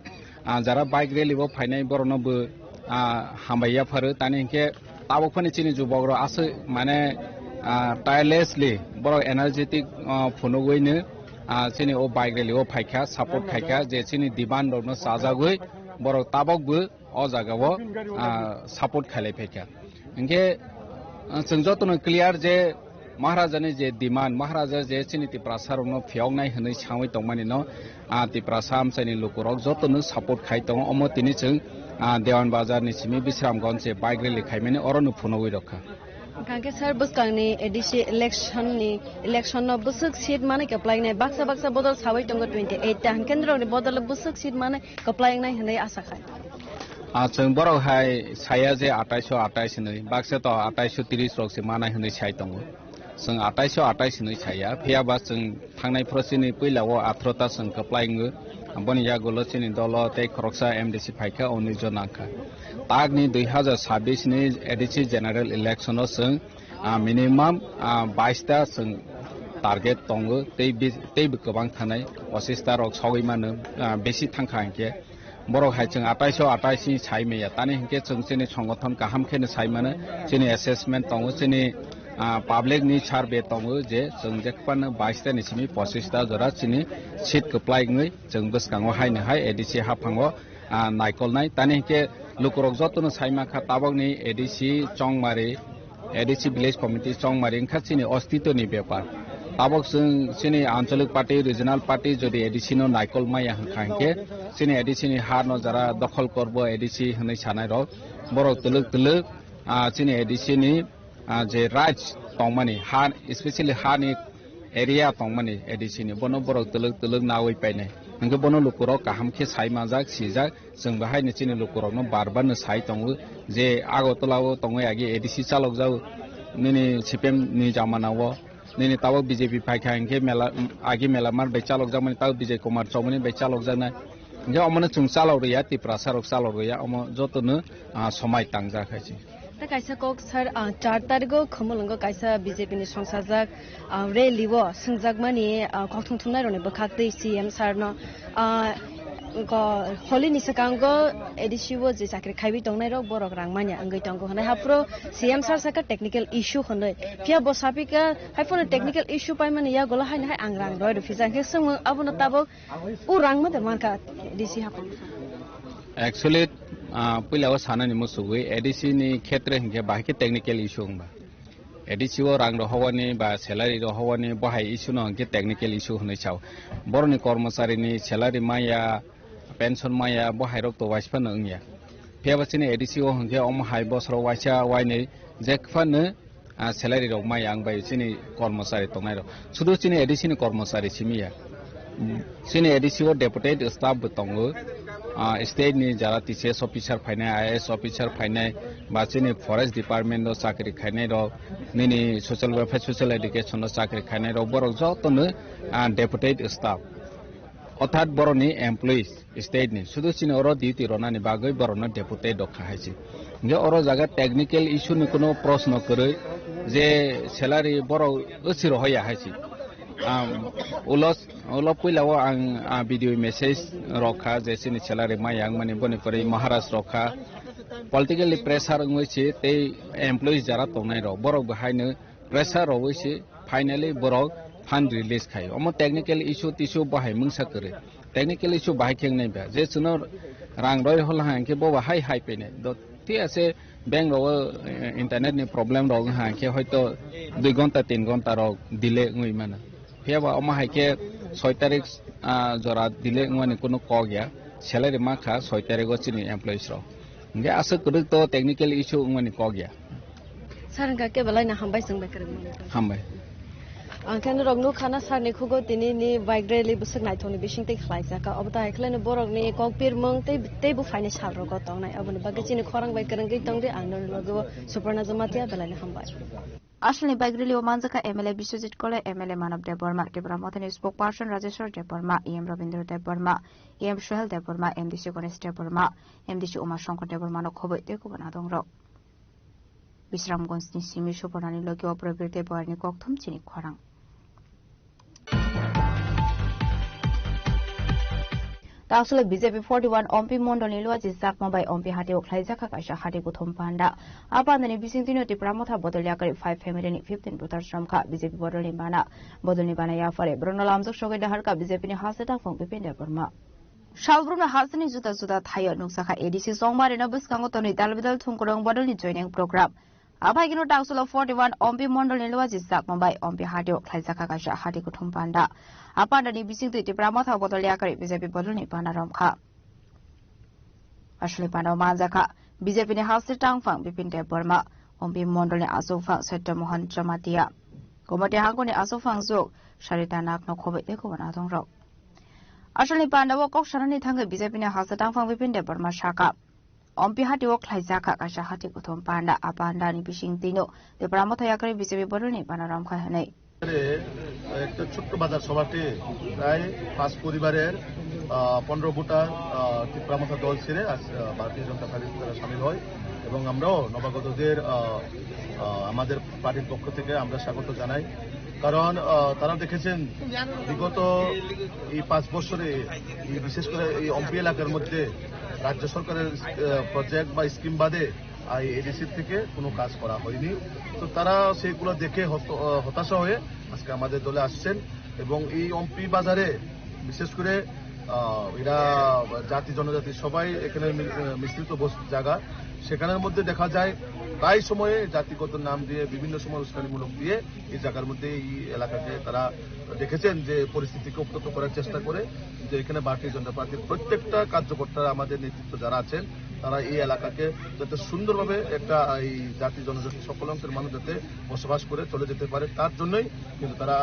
Ah, jara bike rally bo phainai borok no bo, ah, hambai yapharo tani hinkhe tabuk phani chini jubok rok aswk mane, ah, tirelessly borok energetic, ah, phunugwi no, ah, chini o bike rally o phaikha, support khaikha je chini demand rok no chajagwi borok tabok bo o jaga o, ah, support khailai phaikha. Hinkhe, ah, chwng joto no clear je Maharaja ni je demand, Maharaja je chini Tiprasa rok no phiyoknai hwnwi sawi tongmani no, ah, Tiprasa amchaini lukurok jotono support khai tongo. Omo tini chwng, ah, Dewan Bazar ni simi Bisramganj se bike rally khaimani oro no phunugwi rokha. Hwnkhe sir, bwskangni A D C election ni, election no bwswk seat mani kwplainai baksa baksa bodol sawi tongo twenty eight ta. Hwnkhe norokni bodol bwswk seat mani kwplainai hwnwi asa khai. Ah, chwng borok hai saya je ataiso atais hwnwi, baksa to ataiso tris rok se manai hwnwi sai tongo. Chwng ataiso atais hwnwi saya, phiya ba chwng thangnai phoro chini puila o athro ta chwng kwplai wngo. Aboni yagulo chini dolo tei khoroksa M D C phaikha, unis jon nangkha. Takni dui hazar sabbish ni A D C general election o chwng, ah, minimum, ah, bais ta chwng target tongo, tei bi-, tei bo kwbang thanai, pochis ta rok sogwi mano, ah, bisi thangkha hinkhe. Borok hai chwng ataiso atais ni sai maya. Tani hinkhe chwng chini songothon kaham kheno sai mano. Chini assessment tongo, chini, ah, public ni survey tongo je chwng jephano bais ta ni simi pochis ta jora chini seat kwplai wngwi chwng bwskango haino hai A D C haphango, ah, naikolnai. Tani hinkhe lukurok jotono sai mankha tabokni A D C Chongmari, A D C Village Committee Chongmari wngkha chini ostitoni bepar. Tabok chwng chini anchalik party, regional party jodi A D C no naikol maya hwnkha hinkhe chini A D C ni ha no jara dokhol korbo A D C hwnwi sanai rok. Borok twlwk twlwk, ah, chini A D C ni, ah, je rights tongmani ha, especially ha ni area tongmani A D C ni, bono borok twlwk twlwk nawi painai. Hinkhe bono lukurok kaham khe sai manjak, sijak. Chwng bahai ni chini lukurokno bar bar no sai tongo je Agartala o tongwi agi A D C chalokjak nini C P M ni jamana o, nini tabok B J P phaikha hinkhe mela, agi mela mar bai chalokjakmani tabok Bijay Kumar Chowmani bai chalokjaknai. Hinkhe omono chwng chalok rwya, Tiprasa rok chalok rwya, omo jotono, ah, somai tangjak hai se. Tei kaisa kok sir, ah, char tarikgo Khumulwngo kaisa B J P ni songsajak, ah, rally o swngjakmani, ah, kokthum thumnairokni bwkhak tei C M sir no, ah, Ko holini swkango A D C o je chakri khaiwi tongnai rok borok rang manya wngwi tongo hwnwi haphuru C M sir saka technical issue hwnwi. Phiya bo sapika haiphano technical issue paimani yagulo haino hai ang rang roi rw phijak khe swngmung abono tabuk o rang ma de mankha A D C haphang. Actually, ah, puila o sanani muchugwi A D C ni khetre hinkhe bahai khe technical issue wngba. A D C o rang rohowani ba salary rohowani bohai issue no hinkhe technical issue hwnwi sao. Boroni kormocharini salary maya, pension maya, bohai rok to waisphano wngya. Phiya ba chini A D C o hinkhe omo hai bosoro waisa wainwi jekphano, ah, salary rok maya ang bai chini kormochari tongnai rok. Sudu chini A D C ni kormochari simi ya. Chini A D C o deputed staff bo tongo. Ah, state ni jara T C S officer phainai, I A S officer phainai, ba chini forest department o chakri khainai rok, nini social welfare, social education o chakri khainai rok, borok joto no, ah, deputed staff. Orthat boroni employees state ni, sudu chini oro duty ronani bagwi borokno deputed rok kha hai se. Hinkhe oro jaga technical issue ni kuno proshno kwrwi je salary borok wsi rohoya hai se. Am, ulo, ulo puila o ang, ah, video message rok kha je chini salary maya wngmani boni pore Maharaj rok kha. Politically pressure wngwi se tei employees jara tongnai rok borok bo haino pressure rogwi se finally borok fund release khai. Omo technical issue tissue bahai mungsa kwrwi. Technical issue bahai khe wngnai ba. Je chwngno rang roi hol ha hinkhe bo bahai hai pene. Do, thik ase bank rogo, eh, internet ni problem rok ha hinkhe hoito dui gonta tin gonta rok delay wngwi mano. Phiya ba omo hai khe soi tarik, ah, jora delay wngmani kunu kok ya. Salary ma kha soi tarik o chini employees rok. Hinkhe aswk kwrwk to technical issue wngmani kok ya. Sir, hwnkha khe belai no hambai chwng bai kwrwngmani. Hambai. Ang khe norok nukha na sir ni khugo tini ni bike rally bwswk naithok ni bising twi khlaijak kha. Obo ta hai khlai no borok ni kok pirmung tei, tei buphaini sal rogo tongnai. Aboni bagwi chini khorang bai kwrwngwi tongdi ang norok logo Suparna Jamatia belai no hambai. Aswlni bike rally o manjakha M L A Biswajit Koloi, M L A Manav Debbarma, Tipra Mothani spokesperson Rajeshwar Debbarma, E M Rabindra Debbarma, E M Sohel Debbarma, M D C Ganesh Debbarma, M D C Uma Shankar Debbarma no khoboi tei kubun adongrok. Bisramganj ni simi Suparnani logi o Prabir Debbarma ni kokthum chini khorang. Tangsolo B J P forty one M P mondol ni luaji Chakma bai M P hati o khlaijak kha kaisa hati kuthum panda. A panda ni bising twi no Tipra Motha bodol yakarwi five family ni fifteen voters romkha. B J P bodol ni bana, bodol ni bana yaphare borokno lamjak sogwi daharkha B J P ni haste tangphung Bipin Debbarma. Salbrumno hasteni juda juda thaio nukjakha A D C Chongmarino bwskango tonwi dalbidal thumkwrwng bodolni joining program. Aphaikeno tangsolo forty one M P mondolni luaji Chakma bai M P hatio khlaijakha kaisa hati kuthum panda. A pandani bisingtwi Tipra Motha bodol yakarwi B J P bodolni panda romkha. Aswlni panda o manjakha B J P ni haste tangphang Bipin Debbarma, M P mondolni achukphang Satya Mohan Jamatia, Gomati hangkoni achukphang juk Sarita Nagno khoboi tei kubun adongrok. Aswlni panda o kok sanani thangwi B J P ni haste tangphang Bipin Debbarma sakha, M P hati o khlaijakha kaisa hati kuthum panda. A panda ni bising twi no Tipra Motha yakarwi B J P bodolni panda romkha hwnwi. একটা ছোট্ট বাজার সভাতে প্রায় পাঁচ পরিবারের, আহ, পনেরো ভোটার, আহ, তিপ্রা মথা দল ছেড়ে আজ, আহ, ভারতীয় জনতা পার্টিতে তারা সামিল হয় এবং আমরাও নবাগতদের, আহ, আহ, আমাদের পার্টির পক্ষ থেকে আমরা স্বাগত জানাই। কারণ, আহ, তারা দেখেছেন বিগত এই পাঁচ বছরে এই বিশেষ করে এই এমপি এলাকার মধ্যে রাজ্য সরকারের, আহ, প্রজেক্ট বা স্কিম বাদে এই এডিসির থেকে কোনো কাজ করা হয়নি। তো তারা সেইগুলো দেখে হত-, আহ, হতাশা হয়ে আজকে আমাদের দলে আসছেন এবং এই এমপি বাজারে বিশেষ করে, আহ, এরা জাতি জনজাতি সবাই এখানে মি-, আহ, মিশ্রিত বস-, জায়গা। সেখানের মধ্যে দেখা যায় প্রায় সময়ে জাতিগত নাম দিয়ে বিভিন্ন সময় উস্কানিমূলক দিয়ে এই জায়গার মধ্যে এই এলাকাকে তারা দেখেছেন যে পরিস্থিতিকে উত্তপ্ত করার চেষ্টা করে, কিন্তু এখানে ভারতীয় জনতা পার্টির প্রত্যেকটা কার্যকর্তারা, আমাদের নেতৃত্ব যারা আছেন, তারা এই এলাকাকে যাতে সুন্দরভাবে একটা এই জাতি জনজাতি সকল অংশের মানুষ যাতে বসবাস করে চলে যেতে পারে, তার জন্যই কিন্তু তারা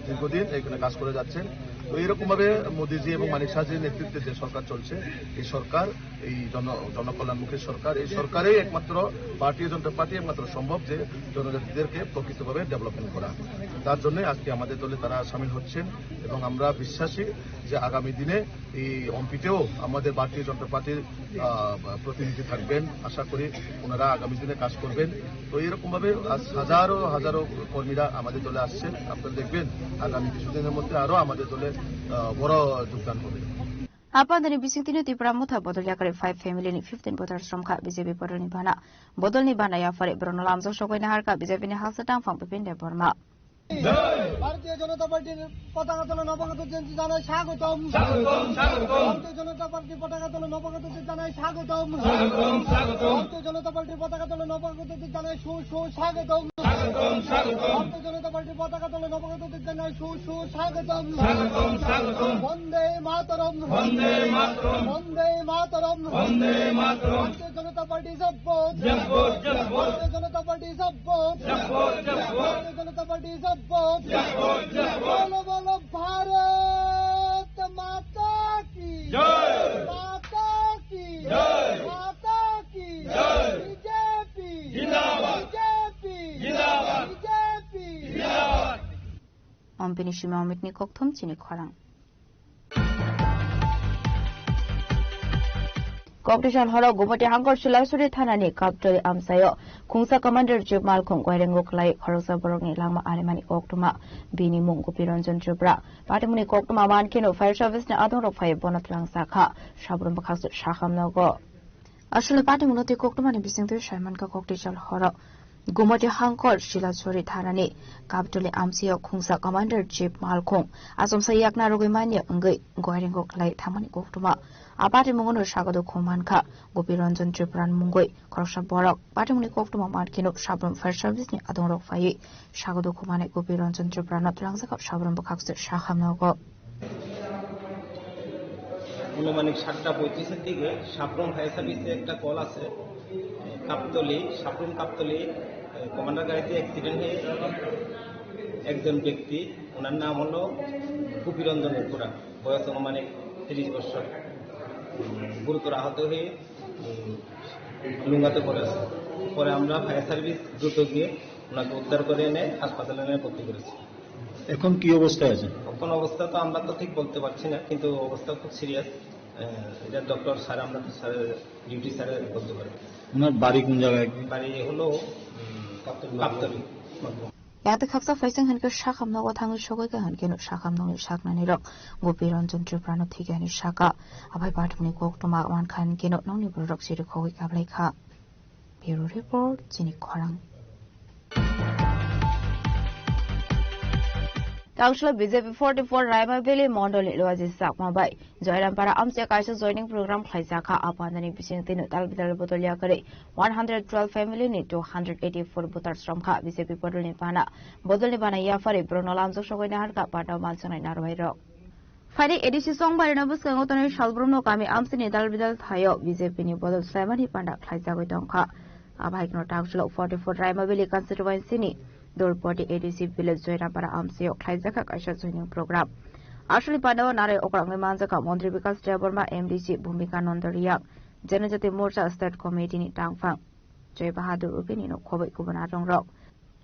দীর্ঘদিন এখানে কাজ করে যাচ্ছেন। তো এরকমভাবে মোদিজি এবং মানিক শাহজির নেতৃত্বে যে সরকার চলছে, এই সরকার, এই জন-, জনকল্যাণমুখী সরকার, এই সরকারেই একমাত্র ভারতীয় জনতা পার্টি একমাত্র সম্ভব যে জনজাতিদেরকে প্রকৃতভাবে ডেভেলপমেন্ট করা। তার জন্যই আজকে আমাদের দলে তারা সামিল হচ্ছেন এবং আমরা বিশ্বাসী যে আগামী দিনে এই এমপিতেও আমাদের ভারতীয় জনতা পার্টির, আহ, প্রতিনিধি থাকবেন। আশা করি ওনারা আগামী দিনে কাজ করবেন। তো এরকমভাবে আজ হাজারো হাজারো কর্মীরা আমাদের দলে আসছেন। আপনারা দেখবেন আগামী কিছুদিনের মধ্যে আরও আমাদের দলে, আহ, বড় যোগদান হবে। Apandani bisingtwino Tipra Motha bodol yakarwi five family ni fifteen voters romkha B J P bodolni bana. Bodolni bana yaphari borokno lamjak sogwi naharkha B J P ni halsa tangphang Bipin Debbarma. ভারতীয় জনতা পার্টির পতাকা তলে নবাগতদের জানাই স্বাগতম। স্বাগতম, স্বাগতম। ভারতীয় জনতা পার্টির পতাকা তলে নবাগতদের জানাই স্বাগতম। স্বাগতম, স্বাগতম। ভারতীয় জনতা পার্টির পতাকা তলে নবাগতদের জানাই সু-, সু-, স্বাগতম। স্বাগতম, স্বাগতম। ভারতীয় জনতা পার্টির পতাকা তলে নবাগতদের জানাই সু-, সু-, স্বাগতম। স্বাগতম, স্বাগতম। বন্দে মাতরম। বন্দে মাতরম। বন্দে মাতরম। বন্দে মাতরম। ভারতীয় জনতা পার্টি জব্বত। জব্বত, জব্বত। ভারতীয় জনতা পার্টি জব্বত। জব্বত, জব্বত। ভারতীয় জনতা পার্টি জব্বত। জব্বত, জব্বত। বলো, বলো, ভারত মাতা কি? জয়। মাতা কি? জয়। মাতা কি? জয়। বিজেপি। জিন্দাবাদ। বিজেপি। জিন্দাবাদ। বিজেপি। জিন্দাবাদ। Ompini simi omitni kokthom chini khorang. Kokdisal horo Gumoti Hangkor Silasuri thanani Kaptoli amsaio khungsa Commander Chief Malkhung koirengo khlai khoroksa borokni langma arimani koktwma bini mung Gopi Ranjan Tripura. Patimuni koktwma mankheno fire service ni adongrok phai bono twlangsa kha. Sabrum bwkhakse sakham nogo. Asole patimungno tei koktwmani bisingtwi saimankha Kokdisal horo Gumoti Hangkor Silasuri thanani Kaptoli amsio khungsa Commander Chief Malkhung achomsa yakna rogwi manya wngwi goirengo khlai thangmani koktwma. A patimungono sagado khumankha Gopi Ranjan Tripura mungwi khoroksa borok. Patimungni koktwma mankheno sabrum fire service ni adongrok phaiwi sagado khumani Gopi Ranjan Tripura no twlangjakha sabrum bwkhakse sakham nogo. আনুমানিক সাতটা পঁয়ত্রিশের দিকে সাবরুম ফায়ার সার্ভিসে একটা কল আছে। কাপ্তলি, সাবরুম কাপ্তলি, কমান্ডার গাড়িতে অ্যাক্সিডেন্ট হয়ে একজন ব্যক্তি, ওনার নাম হলো গোপীরঞ্জন ত্রিপুরা, বয়স আনুমানিক তিরিশ বছর, গুরুতর আহত হয়ে, উম, লুঙ্গাতে পড়ে আছে। পরে আমরা ফায়ার সার্ভিস দ্রুত গিয়ে ওনাকে উদ্ধার করে এনে হাসপাতালে এনে ভর্তি করেছি। এখন কি অবস্থায় আছে? এখন অবস্থা তো আমরা তো ঠিক বলতে পারছি না, কিন্তু অবস্থা খুব সিরিয়াস। আহ, এটা ডক্টর স্যার, আমরা তো স্যারের, ডিউটি স্যারে বলতে পারবে। ওনার বাড়ি কোন জায়গায়? বাড়ি হলো, উম, কাপ্তালি। Yakte khaksa phaising hinkhe sakham nogo thangwi sogwi kha hinkhe no sakham nokni saknani rok Gopi Ranjan Tripura no thikya hinwi saka. Abai pathumni koktwma mankha hinkhe no nokni borok chiri khogwi kablai kha. Bureau Report, chini khorang. Tangshla B J P forty four Raima Valley Mondol ni Luaji Chakma bai Joyrampara amchai kaisa joining program khlaijakha. Apandani bisingtwi no tal bidal bodol yakarwi one hundred twelve family ni two hundred eighty four voters romkha. B J P bodol ni bana, bodol ni bana yaphari borokno lamjak sogwi naharkha pandao manchonai narwai rok. Phaini A D C chongbarino bwskango tonwi salbrumno kami amchini dal bidal thaio B J P ni bodol swlaimani panda khlaijagwi tongkha. Abo hai kheno Tangshlo forty four Raima Valley constituency ni Dolpoti A D C village Joyrampara amchio khlaijakha kaisa joining program. Aswkni pandao narwi okrangwi manjakha Montri Bikas Debbarma, M D C Bhumika Nanda Riyak, Janajati Morcha State Committee ni tangphang Joy Bahadur Ubi ni nok khoboi kubun arongrok.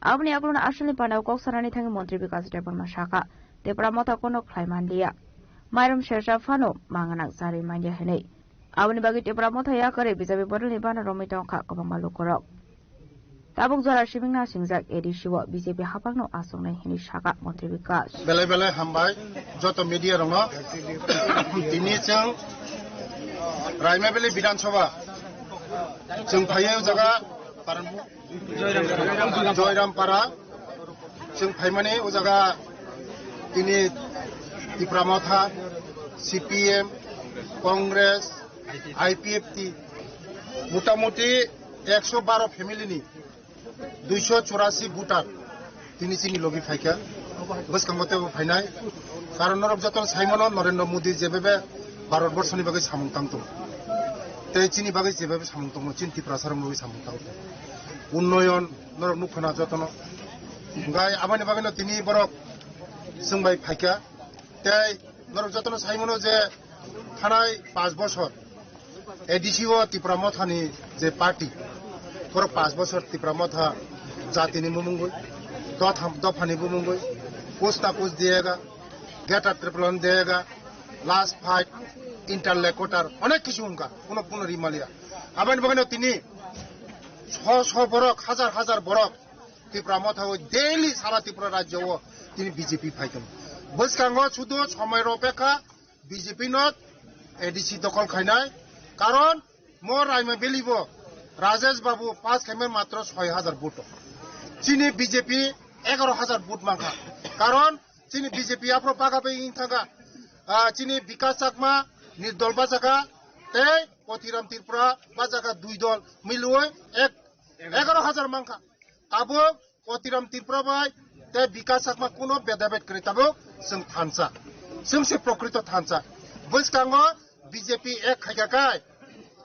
Aboni yagulono aswkni pandao kok sanani thangwi Montri Bikas Debbarma sakha, Tipra Motha kono khlai manliya. Mairum sersa phano manganang charwi manya hinwi. Aboni bagwi Tipra Motha yakarwi B J P bodolni bana romwi tongkha kwbangma lukurok. Tabuk jora sibing nasingjak A D C o B J P haphangno aswknai hinwi sakha Montri Bikas. Belai belai hambai joto media rokno. Tini chwng Raima Valley Bidhan Sabha chwng phaiya o jaga Paranpur. Joyrampara, chwng phaimani o jaga tini Tipra Motha, C P M, Congress, I P F T, motamuti ekso baro family ni duiso churasi voter tini chini logi phaikha. Bwskango teibo phainai. Karon norok joto saimano Narendra Modi jebebe Bharat Borso ni bagwi samung tang tongo. Tei chini bagwi jebebe samung tongo, chini Tiprasa rok bagwi samung tang tongo. Unnoyon norok nukha na jotono. Gai aboni bagwino tini borok chwng bai phaikha. Tei norok jotono saimano je thanai panch bochor A D C o Tipra Motha ni je party, borok panch bochor Tipra Motha jati ni bumungwi, dotham, dopha ni bumungwi, kuch na kuch diyega, greater Tipraland diyega, last fight, interlocutor, onek kichu wngkha, kuno, kuno rimaliya. Aboni bagwino tini sho sho borok, hajar hajar borok Tipra Motha o daily sara Tripura rajyo o tini B J P phai tongo. Bwskango sudu somoi ropekha B J P no A D C dokol khainai, karon mo Raima Valley bo Rajesh Babu pass khaimai matro soi hajar vote. Chini B J P egaro hajar vote mankha, karon chini B J P aphro paga bai wng thangkha, ah, chini Bikas Chakma nirdol bachakha tei Kotiram Tripura bachakha dui dol milwi ek egaro hajar mankha. Tabuk Kotiram Tripura bai tei Bikas Chakma kuno bedabed kwrwi tabuk chwng thansa. Chwng se prokrito thansa. Bwskango B J P ek khaika kai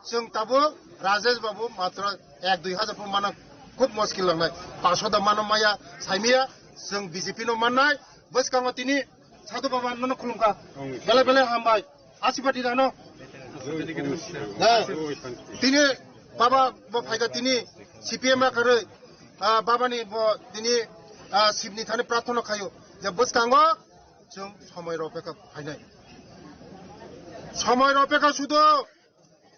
chwng tabuk Rajesh Babu matro ek dui hajar pho mano khub mushkil langnai. Paso da mano maya saimaya chwng B J P no mannai. Bwskango tini Sadhu Baba nono khulumkha. Bele bele hambai. Asibadi dano. Tini baba bo phaika tini C P M akarwi, ah, baba ni bo tini, ah, Sibni thani prarthana khayo. Je bwskango chwng somoi ropeka phainai. Somoi ropeka sudo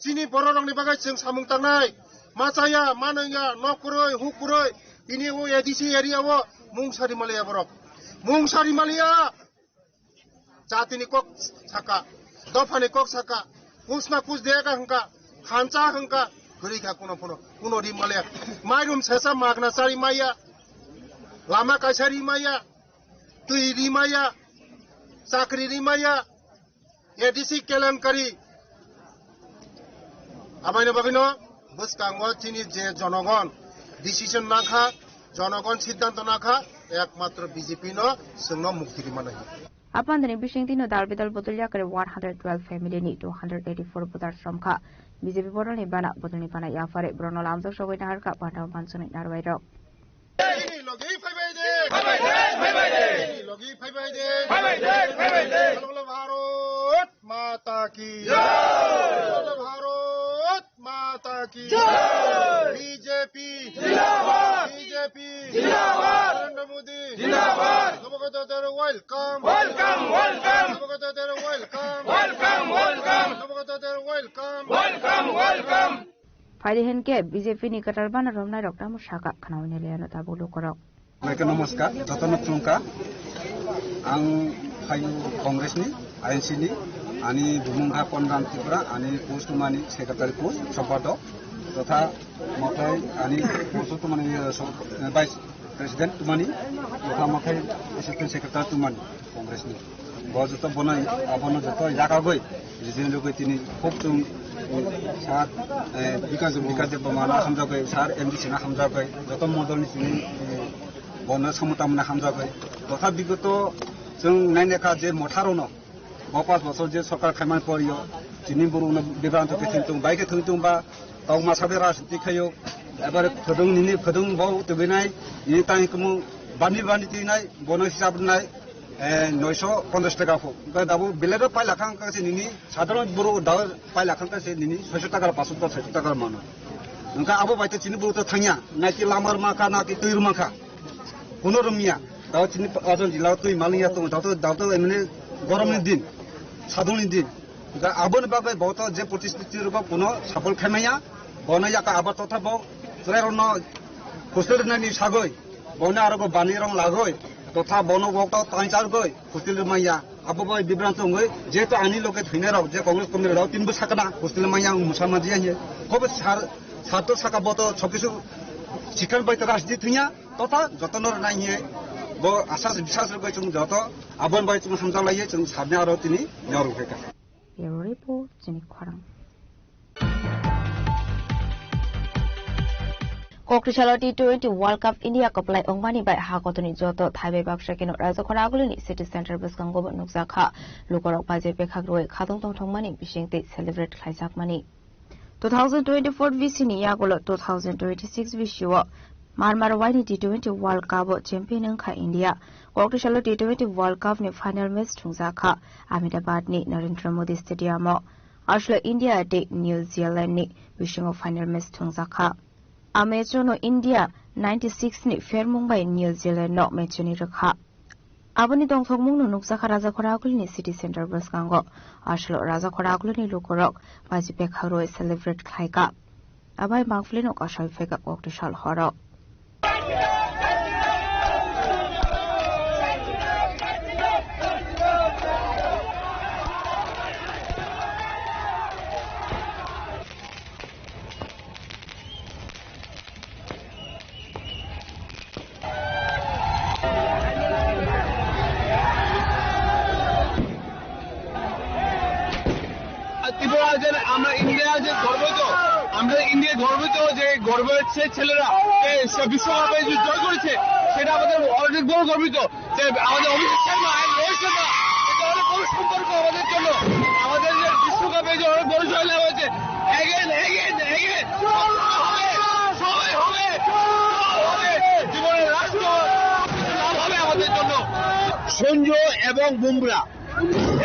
chini bororokni bagwi chwng samung tangnai. Machaya, manwngya, nok kwrwi, huk kwrwi, tini o A D C area o mung sari maliya borok. Mung sari maliya. Jatini kok saka, dophani kok saka, kusna kus dega hwnka, khancha hwnka, kwrwi kha kuno phuno, kuno ri maliya. Mairum sesa magna chari maya, lama kaisa ri maya, twi ri maya, chakri ri maya, A D C kelenkari. Abaino bagwino bwskango chini je jonogon decision nakha, jonogon siddhanto nakha, ekmatro B J P no chwngno mukti ri mano. Apandani bisingtwi no dal bidal bodol yakre one hundred twelve family ni two hundred eighty-four voter somkha. B J P bodol ni bana, bodol ni bana yaphare borokno lamjak sogwi naharkha panda mansuni narwai rok. Chini logi phaibai de. Phaibai de, phaibai de. Chini logi phaibai de. Phaibai de, phaibai de. Bolo bolo Bharat Mata ki jai. Bolo Bharat Mata ki jai. B J P zindabad. B J P zindabad. Narendra Modi zindabad. Nabagata Dero welcome. Welcome, welcome. Nabagata Dero welcome. Welcome, welcome. Nabagata Dero welcome. Welcome, welcome. Phaidi hinkhe B J P ni kwtal bana romnai rok tamo saka khnaui nai liya no tabuk lukurok. Namaskar, jotono khulumkha. Ang phaio Congress ni, I N C ni, ani bumung ha Konram Tripura, ani post mani secretary post, sompadok, totha mothai ani post mani, eh, som-, eh, vice president tumani, totha mothai assistant secretary tumani Congress ni. Bo joto bono, abono joto yakagwi, rijini rwgwi tini khub chwng, eh, sir, eh, Bikas, Bikas Debbarma no hamjagwi, sir M D C no hamjagwi, joto modol ni chini, eh, bono samung tangmani hamjagwi. Totha bigoto chwng nainekha je motha rokno, bo panch bochor je sorkar khaimani poryo, chini borokno bibranto khe thwng tong, bai khe thwng tong ba, Tongma sabe rajniti khayo, ebar phudung nini phudung bo tubinai, nini tang kumu bani bani tinai, bono hisab nai, eh, noisho ponchash taka pho. Onkha dabo belero paila khang kase nini, sadharon boro da paila khang kase nini, soisho taka, panchsho taka, soisho taka mano. Onkha abo bai to chini boro to thangya, na ki lamar ma kha, na ki tuir ma kha. Kuno romya, dabo chini ajon jila twi maliya to, dabo to, dabo to emne gorom ni din, sadung ni din. Da aboni bagwi bo to je pochis tris rogo kuno support khaimaya, bono yaka abo totha bo chwrairokno hostel rwnani sagwi, bono aro bo bani rong lagwi, totha bono wok to tang chargwi hostel rwmaya. Abo bai bibranto wngwi, jehetu ani loge thwinairok je Congress community rok tinbo sakna hostel maya ang musa manjiya hinwi. Kobo sar, sar to saka bo to sob kisu sikhan bai to rajniti thwngya, totha jotono rwnai hinwi bo asas bisas rwgwi chwng joto aboni bai chwng hamjaklaiwi chwng sarni aro tini yorok khaikha. Bureau Report, chini khorang. Kokrisalo T twenty World Cup India kwplai wngmani bai ha kotorni joto thaibai baksa kheno Rajakhor agulini city center bwskango bo nukjakha. Lukurok bajai bekhak rwui khatung tongthokmani bisingtwi celebrate khlaijakmani. Two thousand twenty-four B C ni yagulo two thousand twenty-six B C o Marmar waini T twenty World Cup o champion wngkha India. Kokrisalo T twenty World Cup ni final match thwngjakha Ahmedabad ni Narendra Modi Stadium o. Aswkle India tei New Zealand ni bisingo final match thwngjakha. A match o no India ninety-six ni phermung bai New Zealand no match ni rwkha. Aboni tongthokmungno nukjakha Rajakhor agulini city center bwskango. Aswkle Rajakhor agulini lukurok baji bekhak rwui celebrate khlaikha. Abai mangpili no kasai phaikha kokti sal horo. Tripura যে আমরা ইন্ডিয়া যে গর্বিত, আমরা ইন্ডিয়া গর্বিত যে গর্বের সে ছেলেরা যে সে বিশ্বকাপে যে জয় করেছে, সেটা আমাদের অনেক বড় গর্বিত। যে আমাদের অভিষেক শর্মা আর রোহিত শর্মা, এটা অনেক বড় সম্পর্ক আমাদের জন্য। আমাদের যে বিশ্বকাপে যে অনেক বড় জয় লাভ হয়েছে, again, again, again, হবে, সবাই হবে, সবাই হবে। জীবনের রাষ্ট্র লাভ হবে আমাদের জন্য। সঞ্জু এবং বুমরা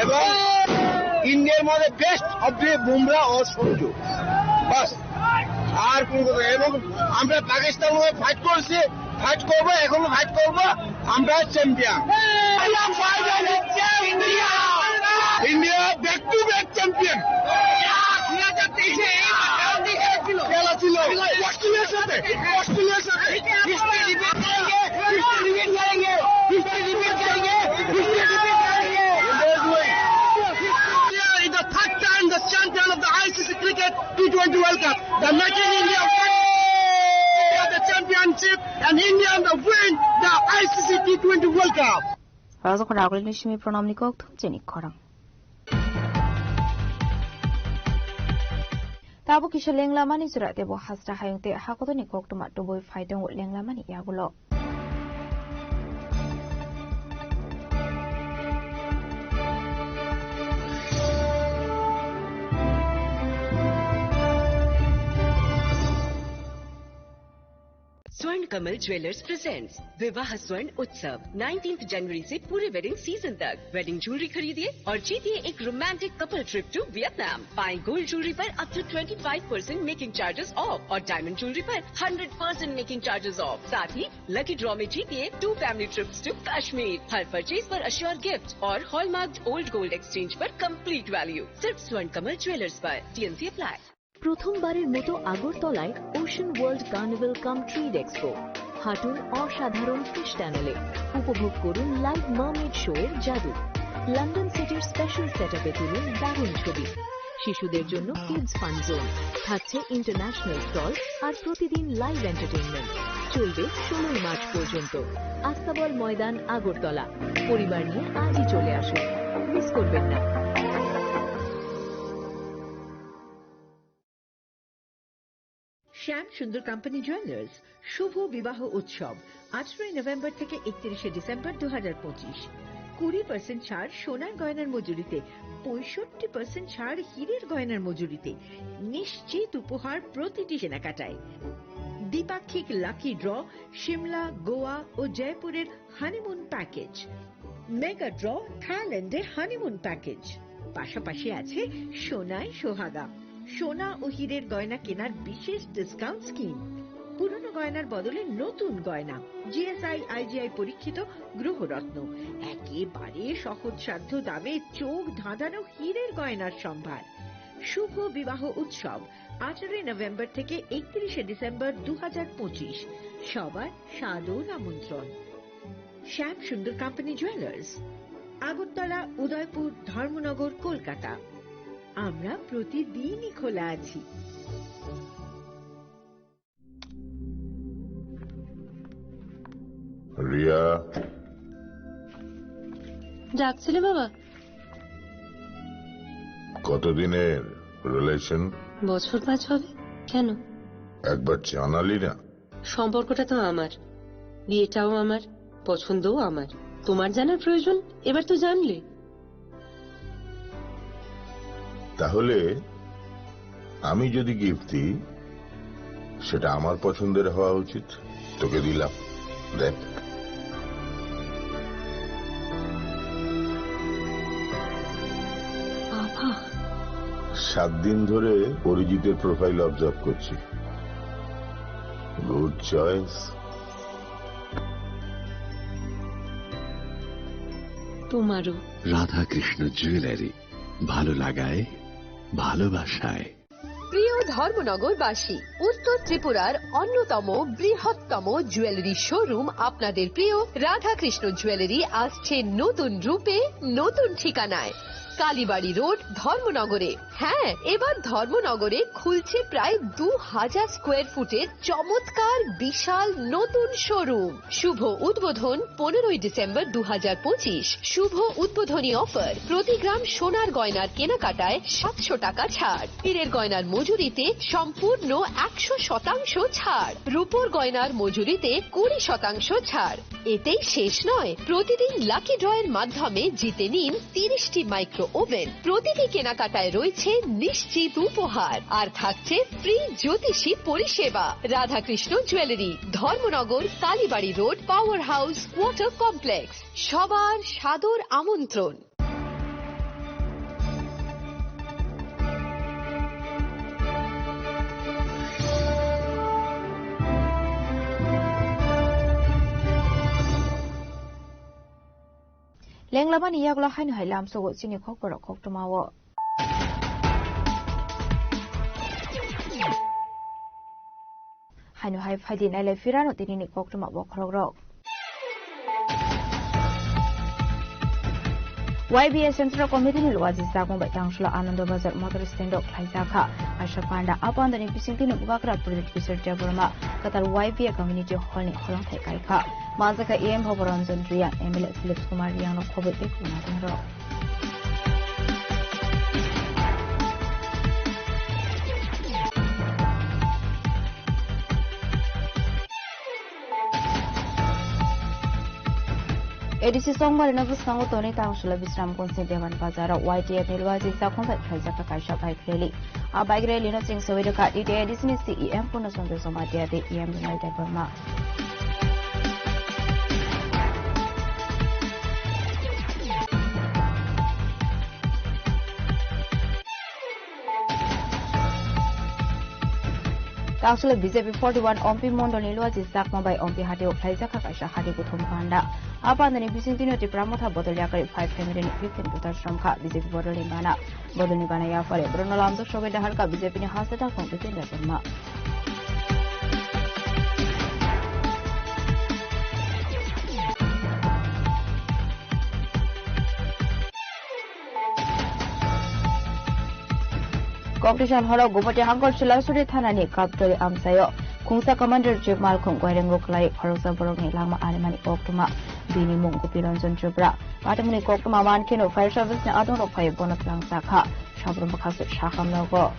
এবং ইন্ডিয়ার মধ্যে বেস্ট অফ দি বুমরা ও সঞ্জু, বাস, আর কোন কথা। এবং আমরা পাকিস্তান হয়ে ফাইট করছি, ফাইট করবো, এখনো ফাইট করবো, আমরা champion. India back to back champion. খেলা ছিল অস্ট্রেলিয়ার সাথে, অস্ট্রেলিয়ার সাথে। India is the third time the champion of the I C C Cricket T twenty World Cup. The making India win the championship and India the win the I C C T twenty World Cup. Raja khona agulini simi pranamni kok thum chini khorang. Tabuk kisa lenglamani jora tebo hasra hayung te hakotorni koktwma tubui phai tongo lenglamani yagulo. स्वर्ण Kamal jewellers presents विवाह स्वर्ण उत्सव। नाइनटीन्थ जनवरी से पूरे wedding season तक wedding jewellery खरीदिए और जीतिए एक romantic couple trip to Vietnam. पाएं गोल्ड ज्वेलरी पर up to twenty five percent making charges off और डायमंड ज्वेलरी पर hundred percent making charges off. साथ ही लकी ड्रॉ में जीतिए two family trips to Kashmir. हर परचेज पर अश्योर गिफ्ट और हॉलमार्क्ड ओल्ड गोल्ड एक्सचेंज पर कंप्लीट वैल्यू। सिर्फ स्वर्ण कमल ज्वेलर्स पर। TNC apply. প্রথমবারের মতো আগরতলায় ওশান ওয়ার্ল্ড কার্নিভাল কাম ট্রেড এক্সপো। হাঁটুন অসাধারণ ফিশ টানেলে, উপভোগ করুন লাইভ মার্মেড শো এর জাদু। লন্ডন সিটির স্পেশাল সেটআপে তুলুন দারুণ ছবি। শিশুদের জন্য কিডস ফান জোন, থাকছে ইন্টারন্যাশনাল স্টল আর প্রতিদিন লাইভ এন্টারটেইনমেন্ট। চলবে ষোলোই মার্চ পর্যন্ত। আস্তাবল ময়দান, আগরতলা। পরিবার নিয়ে আজই চলে আসুন, মিস করবেন না। শ্যাম সুন্দর কোম্পানি জুয়েলার্স শুভ বিবাহ উৎসব, আঠারোই নভেম্বর থেকে একত্রিশে ডিসেম্বর দু হাজার পঁচিশ। কুড়ি পার্সেন্ট ছাড় সোনার গয়নার মজুরিতে, পঁয়ষট্টি পার্সেন্ট ছাড় হীরের গয়নার মজুরিতে। নিশ্চিত উপহার প্রতিটি কেনাকাটায়। দ্বিপাক্ষিক লাকি ড্র, সিমলা, গোয়া ও জয়পুরের হানিমুন প্যাকেজ। মেগা ড্র, থাইল্যান্ডে হানিমুন প্যাকেজ। পাশাপাশি আছে সোনায় সোহাগা, সোনা ও হীরের গয়না কেনার বিশেষ ডিসকাউন্ট স্কিম। পুরনো গয়নার বদলে নতুন গয়না, জিএসআই আইজিআই পরীক্ষিত গ্রহরত্ন, একেবারে সহজসাধ্য দামে চোখ ধাঁধানো হীরের গয়নার সম্ভার। শুভ বিবাহ উৎসব, আঠারোই নভেম্বর থেকে একত্রিশে ডিসেম্বর দু হাজার পঁচিশ। সবার সাদর আমন্ত্রণ। শ্যাম সুন্দর কোম্পানি জুয়েলার্স, আগরতলা, উদয়পুর, ধর্মনগর, কলকাতা। আমরা প্রতিদিনই খোলা আছি। রিয়া। ডাকছিলে বাবা? কতদিনের রিলেশন? বছর পাঁচ হবে। কেন? একবার জানালি না। সম্পর্কটা তো আমার, বিয়েটাও আমার, পছন্দও আমার। তোমার জানার প্রয়োজন, এবার তো জানলে। তাহলে আমি যদি গিফট দিই, সেটা আমার পছন্দের হওয়া উচিত। তোকে দিলাম, দেখ। বাবা। সাত দিন ধরে অরিজিতের প্রোফাইল অবজার্ভ করছি। Good choice. তোমারও। রাধাকৃষ্ণ জুয়েলারি, ভালো লাগায় ভালোবাসায়। প্রিয় ধর্মনগরবাসী, উত্তর ত্রিপুরার অন্যতম বৃহত্তম জুয়েলারি শোরুম আপনাদের প্রিয় রাধাকৃষ্ণ জুয়েলারি আসছে নতুন রূপে, নতুন ঠিকানায়। কালীবাড়ি রোড, ধর্মনগরে। হ্যাঁ, এবার ধর্মনগরে খুলছে প্রায় দু হাজার স্কোয়ার ফুটের চমৎকার বিশাল নতুন শোরুম। শুভ উদ্বোধন পনেরোই ডিসেম্বর দু হাজার পঁচিশ। শুভ উদ্বোধনী অফার, প্রতি গ্রাম সোনার গয়নার কেনাকাটায় সাতশো টাকা ছাড়, হীরের গয়নার মজুরিতে সম্পূর্ণ একশো শতাংশ ছাড়, রূপোর গয়নার মজুরিতে কুড়ি শতাংশ ছাড়। এতেই শেষ নয়, প্রতিদিন লাকি ড্রয়ের মাধ্যমে জিতে নিন তিরিশটি মাইক্রো ওভেন। প্রতিটি কেনাকাটায় রয়েছে নিশ্চিত উপহার, আর থাকছে ফ্রি জ্যোতিষী পরিষেবা। Radhakrishna jewellery, Dharmanagar, Kalibari road, power house, water complex. সবার সাদর আমন্ত্রণ। Lenglamani yagulo haino hai lamsogo chini khokborok koktwmao. Haino hai phaidi nailai phirano tinini koktwma bokhorokrok. Y B A Central Committee ni luaji chakmung bai tangsulo Anando Bazar Motor Stand o khlaijak kha. Aisa panda a panda ni bisingtwi no Bubagra Project Kishore Debbarma kwtal Y B A Community Hall ni holongthai kai kha. Manjakha E M Bhoboranjan Riyang, M L A Philip Kumar Riyang no khobwi tei kwbangma rok. A D C Songmarino bwskango tonwi tangsulo Bisramganj ni Dewan Bazar o Y T F ni luaji chakmung bai khlaijak kha kaisa bike rally. A bike rally no chwng sogwi rwkha D T A D C ni C E M Purno Chandra Jamatia tei E M Binoy Debbarma. Tangsulo B J P forty one Ompi Mondol ni luaji chakma bai Ompi Hati o khlaijak kha kaisa hati kuthum panda. A panda ni bisingtwi no Tipra Motha bodol yakarwi five family ni fifteen voters romkha B J P bodol ni bana. Bodol ni bana yaphare borokno lamjak sogwi daharkha B J P ni hasta dakhung Jitendra Debbarma. Koktishan horo Gumoti Hangkor Silasuri Thana ni Kaptoli amchaio khungsa Commander Chief malkhung koirengo kwlai khoroksa borokni lama arimani koktwma. Bini mung Gopi Ranjan Tripura. Patimuni koktwma mankheno fire service ni adongrok phai bono twlangsa kha. Sabrum bwkhakse sakhamnogo.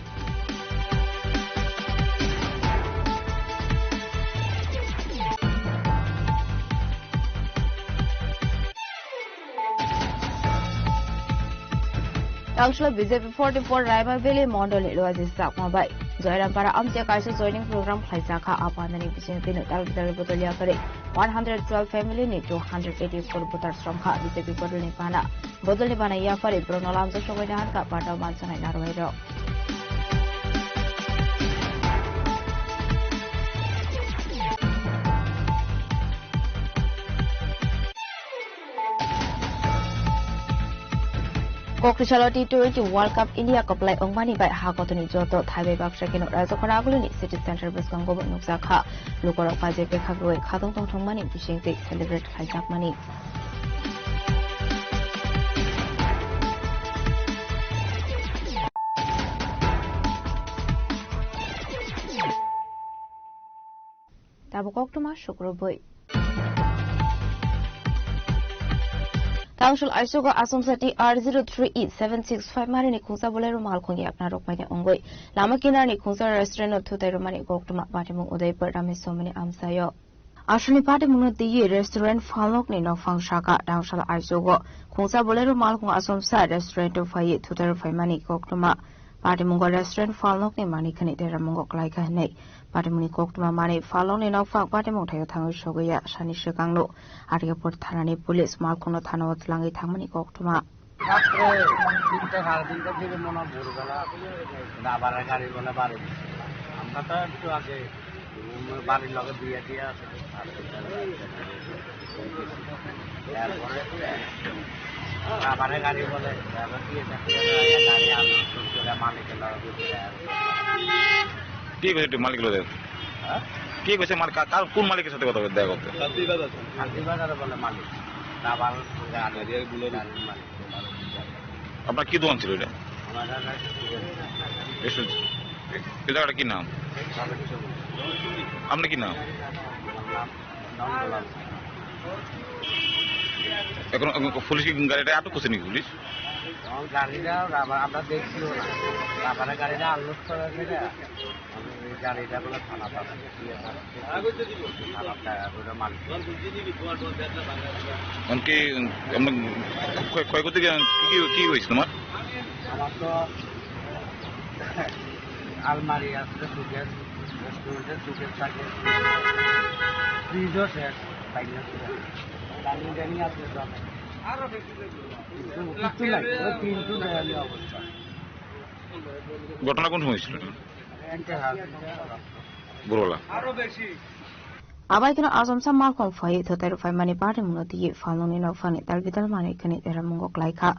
Tangsulo B J P forty four Raima Valley Mondol ni luaji chakma bai Joyrampara amchai kaisa joining program khlaijak kha. Apandani bisingtwi no tal tal bodol yakarwi one hundred twelve family ni two hundred eighty four voters romkha B J P bodol ni bana. Bodolni bana yaphari borokno lamjak sogwi naharkha pata o mansanai narwai rok. Kokrisalo T twenty World Cup India kwplai wngmani bai ha kotorni joto thaibai baksa kheno Rajokora agulini City Center bwskango bo nukjak kha. Lukorok paijak bwkhak rwui khatong tongthokmani bisingtwi celebrate khlaijakmani. Tabuk koktwma sukrubwi. Tangsul aisogo Asomsa T R zero three E seven six five marini khungsa Bolero malkhung yakna rwkmani wngwi lama kinarni khungsa restaurant-o thutai rwmani koktwma patimung Udaipur Rameswamini amchaio. Aswkni patimungno twiwi restaurant phalnokni nokphang saka Dangsal aisogo khungsa Bolero malkhung Asomsa restaurant-o phaiwi thutai rwphaimani koktwma. Patimungo restaurant phalnokni manikhani deramungo klaikha hinwi patimungni koktwma manwi phalnokni nokphang patimung thaio thangwi sogwi ya sani swkangno Aryapur thanani police malkhungno thanao twlangwi thangmani koktwma. Matre tinta sare tinta dibe mono bhorgala, dabare gari bole bari. Amra to ektu age bari loge biya diya ase. Tarpore dabare gari bole, dabare diya ase, gari alo, gari malik loge biya. Ki koise tu malik loge? Ha? Ki koise malik, ka-, kar, kun malik sate kotha hoye dekho? Santi bazar. Santi bazar bole malik. Dabar gari, gari malik. আপনার কি দোকান ছিল এটা? আমার দাদা একটা দোকান ছিল। রেস্টুরেন্ট। এই জায়গাটা কি নাম? সাবেক সবুজ। আপনার কি নাম? আমার নাম নন্দলাল। এখন, এখন পুলিশ কি গাড়িটা আটক করছে নাকি পুলিশ? এখন গাড়িটা রাবার, আমরা দেখছিও না। রাবারের গাড়িটা আনলোড করার জায়গা। এই গাড়িটা বলে থানা পাশে। থানা পাশে ওটা মালিক। এমনকি আপনার ক্ষয়-, ক্ষয়ক্ষতি কি, কি, কি হয়েছে তোমার? আমার তো আলমারি আছে, সুকেস, রেস্টুরেন্টের সুকেস থাকে, ফ্রিজও শেষ, বাইরে শেষ। ডাইনিং ডাইনিং আছে সব। কিচ্ছু নাই, ওই তিনটু দেয়ালি অবস্থা। ঘটনা কোন সময় ছিল? ভোরবেলা। Abai kheno achomsa malkhung phai thotai rok phaimani party mungno twi phalnokni nokphani talbital manwi khani deramungo klaikha.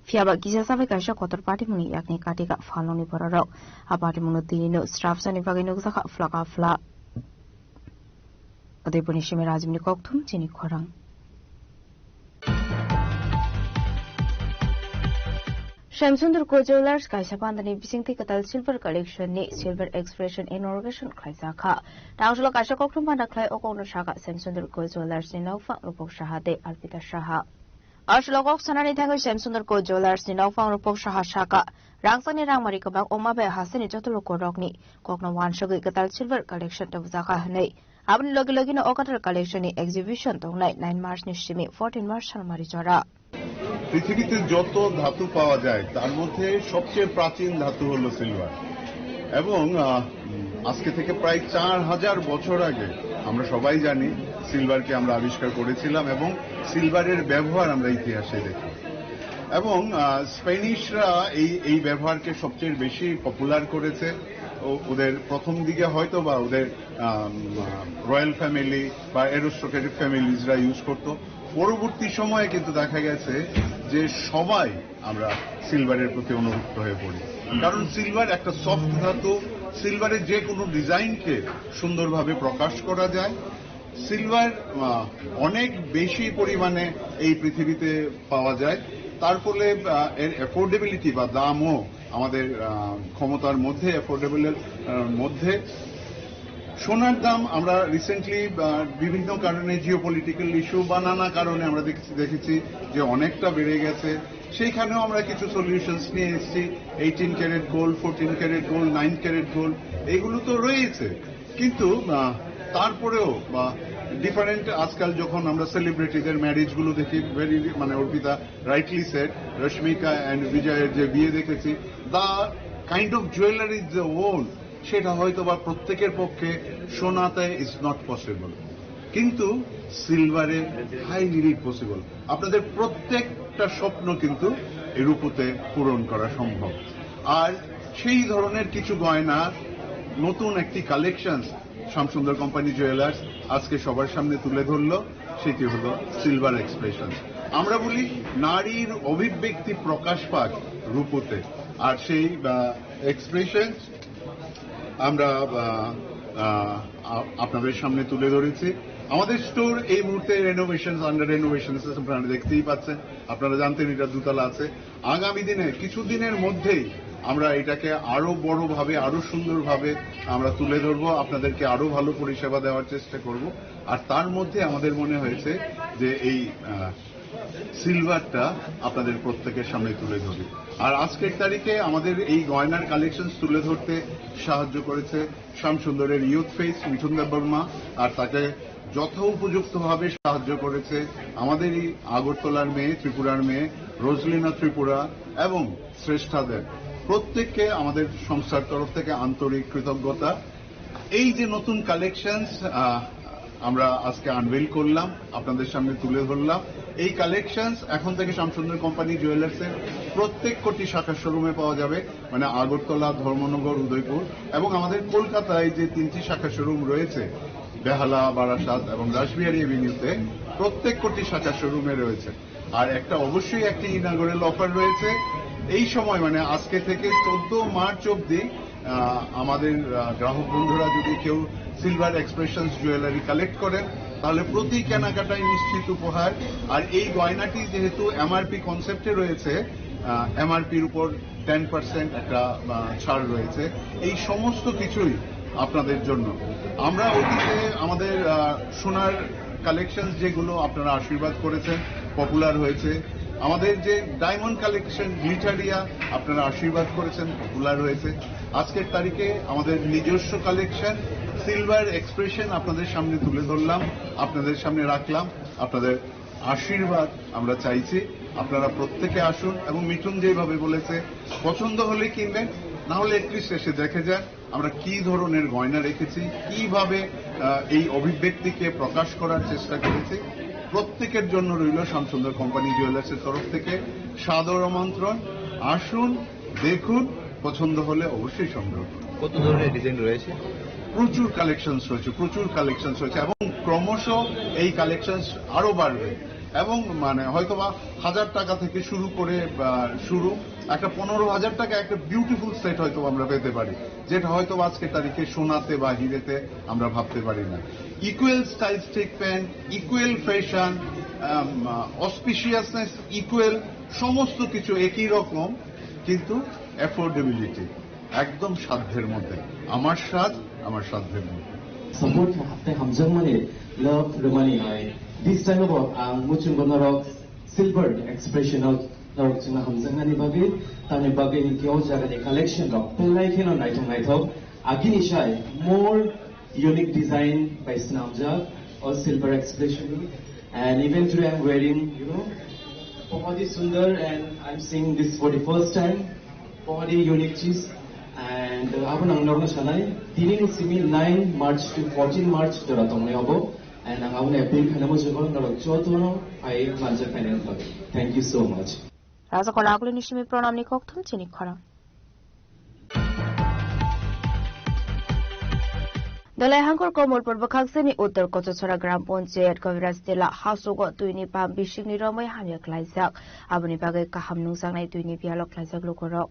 Phiyaba kisa chabai kaisa kotor party mungni yakni katika phalnokni bororok. A party mungno twi no srapsani bagwi nukjakha phlaka phla. Udaipurni simi Rajibni kokthum chini khorang. Shyamsundar Co Jewellers kaisa pandani bisingtwi kwtal silver collection ni silver expression inauguration khlaijak kha. Tangsulo kaisa kokthum panda khlai o kokno sakha Shyamsundar Co Jewellers ni nokphang Rupok Saha tei Arpita Saha. Aswlo kok sanani thangwi Shyamsundar Co Jewellers ni nokphang Rupok Saha sakha, rangchakni rangmari kwbang wngma bai hasteni joto lukurokni kokno wansugwi kwtal silver collection tubujak kha hwnwi. Aboni logi logino o kwtal collection ni exhibition tongnai nine March ni simi fourteen March salmari jora. পৃথিবীতে যত ধাতু পাওয়া যায়, তার মধ্যে সবচেয়ে প্রাচীন ধাতু হলো সিলভার। এবং, আহ, আজকে থেকে প্রায় চার হাজার বছর আগে আমরা সবাই জানি সিলভারকে আমরা আবিষ্কার করেছিলাম এবং সিলভারের ব্যবহার আমরা ইতিহাসে দেখি। এবং, আহ, স্প্যানিশরা এই, এই ব্যবহারকে সবচেয়ে বেশি পপুলার করেছে। ও-, ওদের প্রথম দিকে হয়তো বা ওদের, আম, রয়্যাল ফ্যামিলি বা অ্যারিস্টোক্রেটিক ফ্যামিলিজরা ইউজ করতো। পরবর্তী সময়ে কিন্তু দেখা গেছে যে সবাই আমরা সিলভারের প্রতি অনুরক্ত হয়ে পড়ি, কারণ সিলভার একটা সফট ধাতু। সিলভারের যে কোনো ডিজাইনকে সুন্দরভাবে প্রকাশ করা যায়। সিলভার, আহ, অনেক বেশি পরিমাণে এই পৃথিবীতে পাওয়া যায়, তার ফলে, আহ, এর অ্যাফোর্ডেবিলিটি বা দামও আমাদের, আহ, ক্ষমতার মধ্যে, অ্যাফোর্ডেবলের, আহ, মধ্যে। সোনার দাম আমরা রিসেন্টলি, আহ, বিভিন্ন কারণে, জিওপলিটিক্যাল ইস্যু বা নানা কারণে আমরা দেখেছি, দেখেছি যে অনেকটা বেড়ে গেছে। সেইখানেও আমরা কিছু সলিউশনস নিয়ে এসেছি। Eighteen carat gold, fourteen carat gold, nine carat gold, এগুলো তো রয়েছে, কিন্তু, আহ, তারপরেও বা ডিফারেন্ট, আজকাল যখন আমরা সেলিব্রিটিদের ম্যারেজগুলো দেখি, ভেরি, মানে, অর্পিতা রাইটলি সেড, রশ্মিকা অ্যান্ড বিজয়ের যে বিয়ে দেখেছি, the kind of jewellery they own, সেটা হয়তো বা প্রত্যেকের পক্ষে সোনাতে ইজ নট পসিবল, কিন্তু সিলভারে হাইলি পসিবল। আপনাদের প্রত্যেকটা স্বপ্ন কিন্তু এই রূপোতে পূরণ করা সম্ভব। আর সেই ধরনের কিছু গয়না, নতুন একটি কালেকশন শামসুন্দর কোম্পানি জুয়েলার্স আজকে সবার সামনে তুলে ধরলো, সেটি হলো সিলভার এক্সপ্রেশন। আমরা বলি নারীর অভিব্যক্তি প্রকাশ পাক রূপোতে, আর সেই, আহ, এক্সপ্রেশন আমরা, আহ, আহ, আ-, আপনাদের সামনে তুলে ধরেছি। আমাদের স্টোর এই মুহূর্তে রেনোভেশন, আন্ডার রেনোভেশন, আপনারা দেখতেই পাচ্ছেন, আপনারা জানতেন এটা দুতলা আছে। আগামী দিনে, কিছু দিনের মধ্যেই আমরা এটাকে আরো বড়ভাবে, আরো সুন্দরভাবে আমরা তুলে ধরবো, আপনাদেরকে আরো ভালো পরিষেবা দেওয়ার চেষ্টা করব। আর তার মধ্যে আমাদের মনে হয়েছে যে এই, আহ, সিলভারটা আপনাদের প্রত্যেকের সামনে তুলে ধরি। আর আজকের তারিখে আমাদের এই গয়নার কালেকশনস তুলে ধরতে সাহায্য করেছে শ্যামসুন্দরের ইয়ুথ ফেস মিঠুন দেববর্মা, আর তাকে যথোপযুক্তভাবে সাহায্য করেছে আমাদেরই আগরতলার মেয়ে, ত্রিপুরার মেয়ে রোজলিনা ত্রিপুরা এবং শ্রেষ্ঠাদের। প্রত্যেককে আমাদের সংস্থার তরফ থেকে আন্তরিক কৃতজ্ঞতা। এই যে নতুন কালেকশনস, আহ, আমরা আজকে আনভেইল করলাম, আপনাদের সামনে তুলে ধরলাম, এই কালেকশনস এখন থেকে শ্যামসুন্দর কোম্পানি জুয়েলার্সের প্রত্যেক কটি শাখা শোরুমে পাওয়া যাবে, মানে আগরতলা, ধর্মনগর, উদয়পুর এবং আমাদের কলকাতায় যে তিনটি শাখা শোরুম রয়েছে, বেহালা, বারাসাত এবং রাসবিহারী এভিনিউতে, প্রত্যেক কটি শাখা শোরুমে রয়েছে। আর একটা, অবশ্যই একটি ইনাগুরাল অফার রয়েছে। এই সময়, মানে আজকে থেকে চোদ্দ মার্চ অবধি, আহ, আমাদের, আহ, গ্রাহক বন্ধুরা যদি কেউ সিলভার এক্সপ্রেশনস জুয়েলারি কালেক্ট করেন, তাহলে প্রতি কেনাকাটায় নিশ্চিত উপহার। আর এই গয়নাটি যেহেতু এমআরপি কনসেপ্টে রয়েছে, এমআরপির উপর টেন পার্সেন্ট একটা আহ, ছাড় রয়েছে। এই সমস্ত কিছুই আপনাদের জন্য। আমরা অতীতে আমাদের আহ, সোনার কালেকশন যেগুলো আপনারা আশীর্বাদ করেছেন, পপুলার হয়েছে, আমাদের যে ডায়মন্ড কালেকশন গ্লিটারিয়া আপনারা আশীর্বাদ করেছেন, পপুলার হয়েছে। আজকের তারিখে আমাদের নিজস্ব কালেকশন সিলভার এক্সপ্রেশন আপনাদের সামনে তুলে ধরলাম, আপনাদের সামনে রাখলাম। আপনাদের আশীর্বাদ আমরা চাইছি। আপনারা প্রত্যেকে আসুন এবং মিঠুন যেভাবে বলেছে, পছন্দ হলে কিনবেন, না হলে একটু শেষে দেখে যান আমরা কি ধরনের গয়না রেখেছি, কিভাবে আহ, এই অভিব্যক্তিকে প্রকাশ করার চেষ্টা করেছি। প্রত্যেকের জন্য রইল শ্যামসুন্দর কোম্পানি জুয়েলার্সের তরফ থেকে সাদর আমন্ত্রণ। আসুন, দেখুন, পছন্দ হলে অবশ্যই সংগ্রহ করুন। কত ধরনের ডিজাইন রয়েছে? প্রচুর কালেকশনস রয়েছে, প্রচুর কালেকশনস রয়েছে এবং ক্রমশ এই কালেকশনস আরো বাড়বে। এবং মানে হয়তোবা হাজার টাকা থেকে শুরু করে বা, শুরু, একটা পনেরো হাজার টাকা একটা বিউটিফুল সেট হয়তো আমরা পেতে পারি, যেটা হয়তো আজকে তারিখে সোনাতে বা হিরেতে আমরা ভাবতে পারি না। Equal style streak pant, equal fashion, auspiciousness equal, সমস্ত কিছু একই রকম, কিন্তু অ্যাফোর্ডেবিলিটি একদম সাধ্যের মধ্যে। আমার স্বাদ, আমার সাধ্যের মধ্যে। Support hapte hamjakmani love rwmani hai. This time bo ang muchungbo norok silver expression o norok chwngno hamjaknani bagwi, tamni bagwi hinkhe o jagani collection rok belai kheno naithok naithok. Agini sai more unique design by swnamjak o silver expression. And even today I'm wearing, you know, bahut hi sundar, and I'm seeing this for the first time. Bahut hi unique cheez. And uh, abo nang norokno sanai, tini ni simi nine March to fourteen March jora tongnai abo. And ang abo appeal khainai mo jora norok jotono phai manjak khainai bagwi. Thank you so much. Raja Kolakuli ni simi pranam ni kokthum chini khorang. Dholai hangkor Komolpur bwkhakseni Uttor Kochasora Gram Panchayat Kaviraj Tila hasugo twini pam bisingni romwi hamya klaijak. Aboni bagwi kaham nungjaknai twini biyalo klaijak lukurok.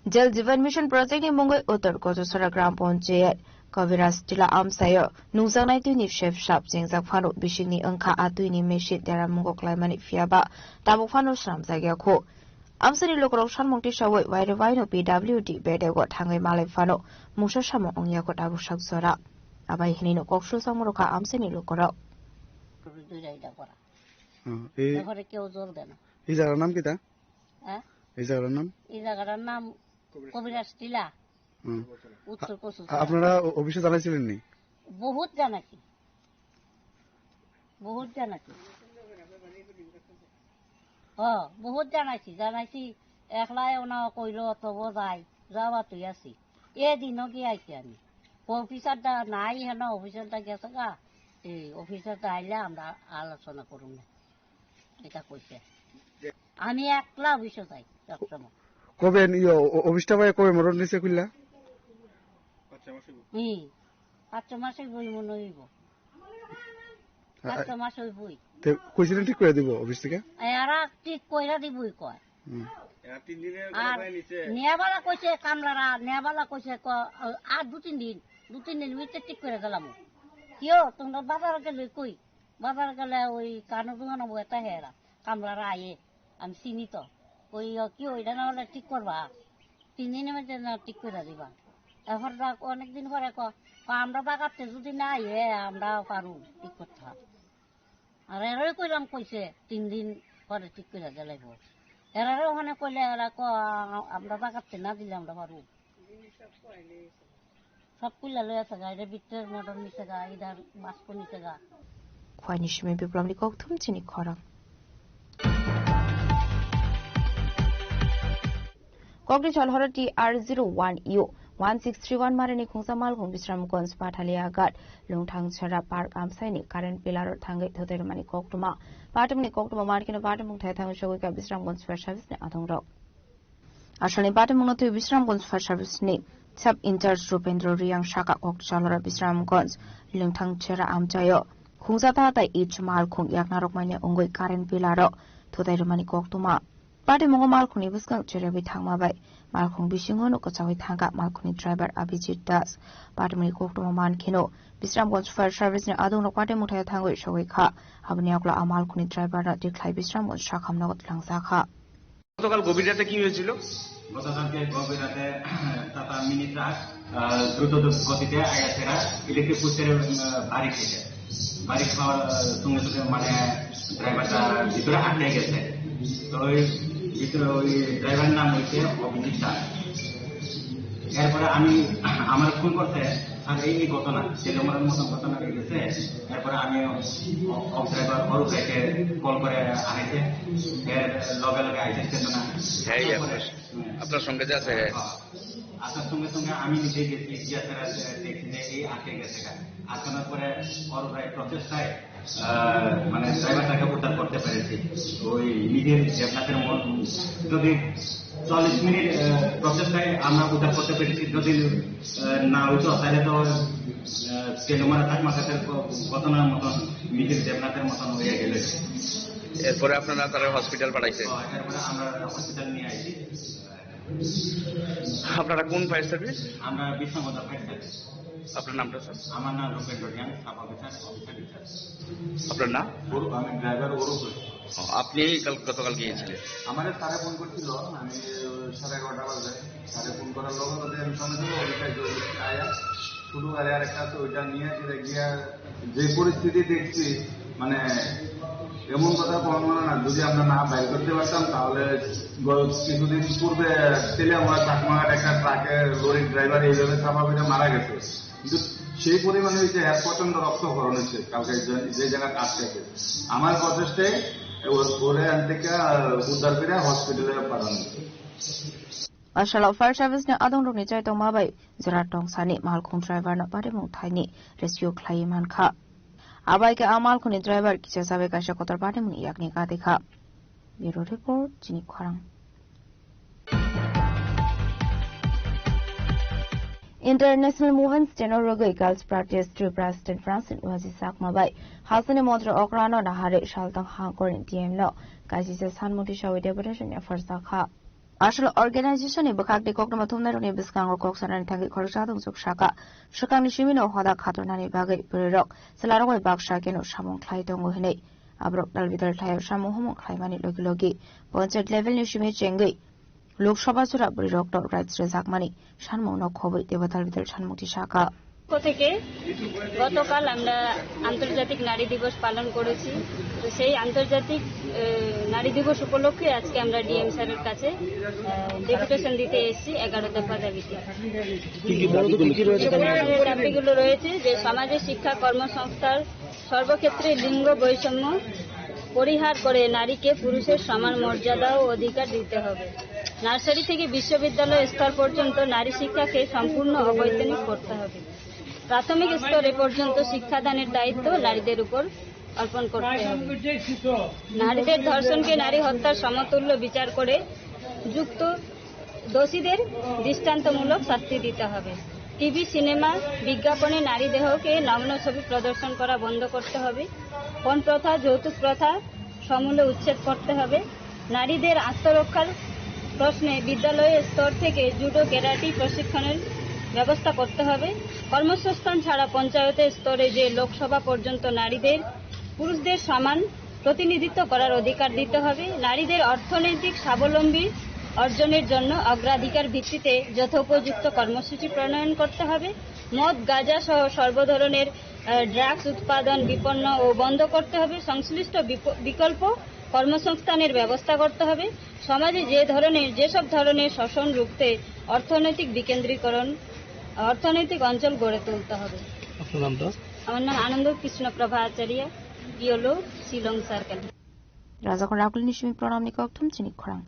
Jal Jeevan Mission Project ni mungwi Uttor Kochasora Gram Panchayat Kaviraj Tila amsaio nungjaknai twini sep sap chengjak phano bisingni wngkha a twini machine deramungo klaimani phiyaba tabuk phano swnamjakya khu. Amsani lukurok sanmung tisawi wairwi waino P W D bedego thangwi malai phano mungsa samung wngya kho tabuk sak jora. Abai hinino kok suchangmung rwkha amsani lukurok. দুইটাই এটা করা। হুম, এই তারপরে কেউ জোর দেয় না। এই জায়গার নাম কিতা? হ্যাঁ? এই জায়গার নাম? এই জায়গাটার নাম কবিরাজ টিলা। হুম। উত্তর কচু। আ-, আপনারা অ-, অফিসে জানাইছিলেন নি? বহুত জানাইছি। বহুত জানাইছি। হ, বহুত জানাইছি, জানাইছি। একলাই ওনা কইলো, তবু যাই, যাওয়া তুই আছি। এদিনও কি আইছি আমি। অফিসারটা নাই, হেন অফিসারটা গেছে গা। এই অফিসারটা আইলে আমরা আলোচনা করুন না। এটা কইছে। আমি একলা অফিসে যাই সবসময়। কবে ই-, অ-, অ-, অফিসটা ভাই কবে মোড় নিচে খুললা? হুম। পাঁচ ছ মাস হইবই মনে হইব। পাঁচ ছ মাস হইবই। তে কইছিলেন ঠিক করে দিব অফিস থেকে? এরা ঠিক কইরা দিবই কয়। হুম। আর নিয়াবালা কইছে কামলারা, নিয়াবালা কইছে ক-, আর দু তিন দিন, দু তিন দিন ভিতরে ঠিক করে দিলাম। কিও, তোমরা বাজারে গেলে কই? বাজারে গেলে ওই কানো দোকানো বইতে হেরা, কামলারা আয়ে। আমি চিনি তো। ওই, ও, কি ওইটা না হলে ঠিক করবা? তিন দিনের মধ্যে না ঠিক করে দিবা। এখন রাখ, অনেকদিন পরে ক-, ক-, আমরা বাগাতে যদি না আইয়ে, আমরা পারু ঠিক করতে। আর এরাই কইলাম কইছে, তিন দিন পরে ঠিক করে দিলাইব। এরারে ওখানে কইলে এরা ক-, আমরা বাগাতে না দিলে আমরা পারু। সব খুলে লয়ে আছে গা, এটা ভিতরের মোটর নিচে গা, এটার বাষ্প নিচে গা। Khwaini simi Biplamni kokthum chini khorang. Kokni Chalhora T R zero one U one six three one marini khungsa malkhung Bisramganj Pathalia Ghat Lungthang Chera Park amsaini current pillar o thangwi thotai rwmani koktwma. Patimni koktwma mankhe no patimung thai thangwi sogwi kha Bisramganj Fire Service ni adongrok. Aswkni patimungno twi Bisramganj Fire Service ni Sub Incharge Rupendra Riyang saka kok chalora Bisramganj Lengthang Chera amchaio khungsa ta tai ich malkhung yaknarok manya wngwi current pillar o thutai rwmani koktwma. Patimungo malkhungni bwskang cherewi thangma bai malkhung bisingo no kwchawi thangkha malkhungni driver Abhijit Das. Patimungni koktwma mankheno Bisramganj Fire Service ni adongrok patimung thaio thangwi sogwi kha. Aboni yagulo a malkhungni driver no tikhlai Bisramganj sakham nogo twlangjakha. গতকাল গভীর রাতে কি হয়েছিল? গতকালকে গভীর রাতে tata mini truck, আহ, দ্রুত গতিতে আইয়াছেরা ইলেকট্রিক পোস্টের, আহ, বাড়ি খেয়েছে। বাড়ি খাওয়ার, আহ, সঙ্গে সঙ্গে মানে ড্রাইভারটা ভিতরে আটকে গেছে। তো ওই ভিতরে ওই ড্রাইভার নাম হচ্ছে অভিজিৎ দাস। এরপরে আমি, আমার ফোন করছে, "স্যার, এই, এই ঘটনা, ছেলে মরার মতো ঘটনা হয়ে গেছে।" এরপরে আমি অ-, অফ ড্রাইভার অরূপ ভাইকে কল করে আনাইছে, এর লগে লগে আইসে স্টেশনে। হ্যাঁ, এই তারপরে, আপনার, হুম। আপনার সঙ্গে যে আছে, হ্যাঁ। হ্যাঁ। আসার সঙ্গে সঙ্গে আমি নিজে গেছি, গিয়া তারা দেখছি যে এই আটকে গেছে গা। আটকানোর পরে অরূপ ভাই প্রচেষ্টায় আহ, মানে ড্রাইভারটাকে উদ্ধার করতে পেরেছি। ওই নিজের দেবনাথের মন, যদি চল্লিশ মিনিট, আহ, প্রচেষ্টায় আমরা উদ্ধার করতে পেরেছি। যদি, আহ, না হইতো, তাহলে তো, আহ, তেলুমারা চাকমা চাষের ক-, ঘটনার মতন নিজের দেবনাথের মতন হয়ে গেলে। এরপরে আপনারা তারা হসপিটাল পাঠাইছেন? হ্যাঁ, এরপরে আমরা হসপিটাল নিয়ে আইছি। আপনারা কোন ফায়ার সার্ভিস? আমরা বিষ্ণুগন্ধা ফায়ার সার্ভিস। আপনার নামটা, স্যার? আমার নাম Rupendra Reang, sub officer, officer in charge. আপনার নাম? অরূপ, আমি ড্রাইভার অরূপ রয়। ও, আপনি কাল, গতকাল গিয়েছিলেন? আমারে স্যারে ফোন করছিল, আমি সাড়ে এগারোটা বাজে। স্যারে ফোন করার লগে লগে আমি সঙ্গে সঙ্গে অফিসে গিয়ে আয়া, ছোট গাড়ি আর একটা আছে, ওইটা নিয়ে ফিরে গিয়া যে পরিস্থিতি দেখছি, মানে, এমন কথা বলবো না, যদি আমরা না বাইর করতে পারতাম, তাহলে গত কিছুদিন পূর্বে তেলিয়ামুড়া চাকমাঘাট একটা ট্রাকে লরির ড্রাইভার এইভাবে চাপা পড়ে মারা গেছে। কিন্তু সেই পরিমাণে ওই যে এক প্রচণ্ড রক্তক্ষরণ হয়েছে কালকে যে, যে জায়গায় আটকেছে। আমার প্রচেষ্টায় ও-, ওরে আনতে গিয়া উদ্ধার করে হসপিটালে পাঠানো হয়েছে। Marshal of Fire Service ni adong rok ni chai tongma bai jora tong sani malkhung driver no parimung thaini rescue khlai mankha. Abai khe a malkhung ni driver kisa chabai kaisa kotor parimung yakni kati kha. Bureau Report, Chini Khorang. International Women's Day no rwgwi Girls Protest Tripura State President Francis Waji Chakma bai Hasani Montri Okra no nahari saltang hangkor ni D M no kaisisa sanmung tisawi deputation ni pharsa kha. Asol organization ni bwkhak tei koktwma thumnairokni bwskango kok sanani thangwi khoroksa dongchuk saka, swkangni simino hoda khatornani bagwi bwrwirok chwlarok bai baksa keno samung khlai tongo hwnwi. Aborok dalbidal thaio samung humung khlaimani logi logi panchayat level ni simi chengwi Lok Sabha jora bwrwirokno rights rwjakmani sanmungno khobwi teibo dalbidal sanmungti saka. পক্ষ থেকে গতকাল আমরা আন্তর্জাতিক নারী দিবস পালন করেছি। তো সেই আন্তর্জাতিক, আহ, নারী দিবস উপলক্ষে আজকে আমরা ডিএম স্যারের কাছে, আহ, ডেপুটেশন দিতে এসেছি এগারো দফা দাবিতে। কি কি দাবিগুলো কি রয়েছে? এখানে দাবিগুলো রয়েছে যে সমাজে শিক্ষা, কর্মসংস্থান, সর্বক্ষেত্রে লিঙ্গ বৈষম্য পরিহার করে নারীকে পুরুষের সমান মর্যাদা ও অধিকার দিতে হবে। নার্সারি থেকে বিশ্ববিদ্যালয় স্তর পর্যন্ত নারী শিক্ষাকে সম্পূর্ণ অবৈতনিক করতে হবে। প্রাথমিক স্তরে পর্যন্ত শিক্ষাদানের দায়িত্ব নারীদের উপর অর্পণ করতে হবে। নারীদের ধর্ষণকে নারী হত্যার সমতুল্য বিচার করে যুক্ত দোষীদের দৃষ্টান্তমূলক শাস্তি দিতে হবে। টিভি, সিনেমা, বিজ্ঞাপনে নারী দেহকে নগ্ন ছবি প্রদর্শন করা বন্ধ করতে হবে। পণ প্রথা, যৌতুক প্রথা সমূলে উচ্ছেদ করতে হবে। নারীদের আত্মরক্ষার প্রশ্নে বিদ্যালয়ের স্তর থেকে জুডো, ক্যারাটে প্রশিক্ষণের ব্যবস্থা করতে হবে। কর্মসংস্থান ছাড়া পঞ্চায়েতের স্তরে যে লোকসভা পর্যন্ত নারীদের পুরুষদের সমান প্রতিনিধিত্ব করার অধিকার দিতে হবে। নারীদের অর্থনৈতিক স্বাবলম্বী অর্জনের জন্য অগ্রাধিকার ভিত্তিতে যথোপযুক্ত কর্মসূচি প্রণয়ন করতে হবে। মদ, গাঁজা সহ সর্বধরনের, আহ, ড্রাগস উৎপাদন, বিপণন ও বন্ধ করতে হবে। সংশ্লিষ্ট বিপ-, বিকল্প কর্মসংস্থানের ব্যবস্থা করতে হবে। সমাজে যে ধরনের, যেসব ধরনের শোষণ রুখতে অর্থনৈতিক বিকেন্দ্রীকরণ, অর্থনৈতিক অঞ্চল গড়ে তুলতে হবে। আপনার নামটা? আমার নাম Ananda Krishna Prabha Acharya, yellow, Shillong circle. Rajakon Rakulini simi pranamni kokthum chini khorang.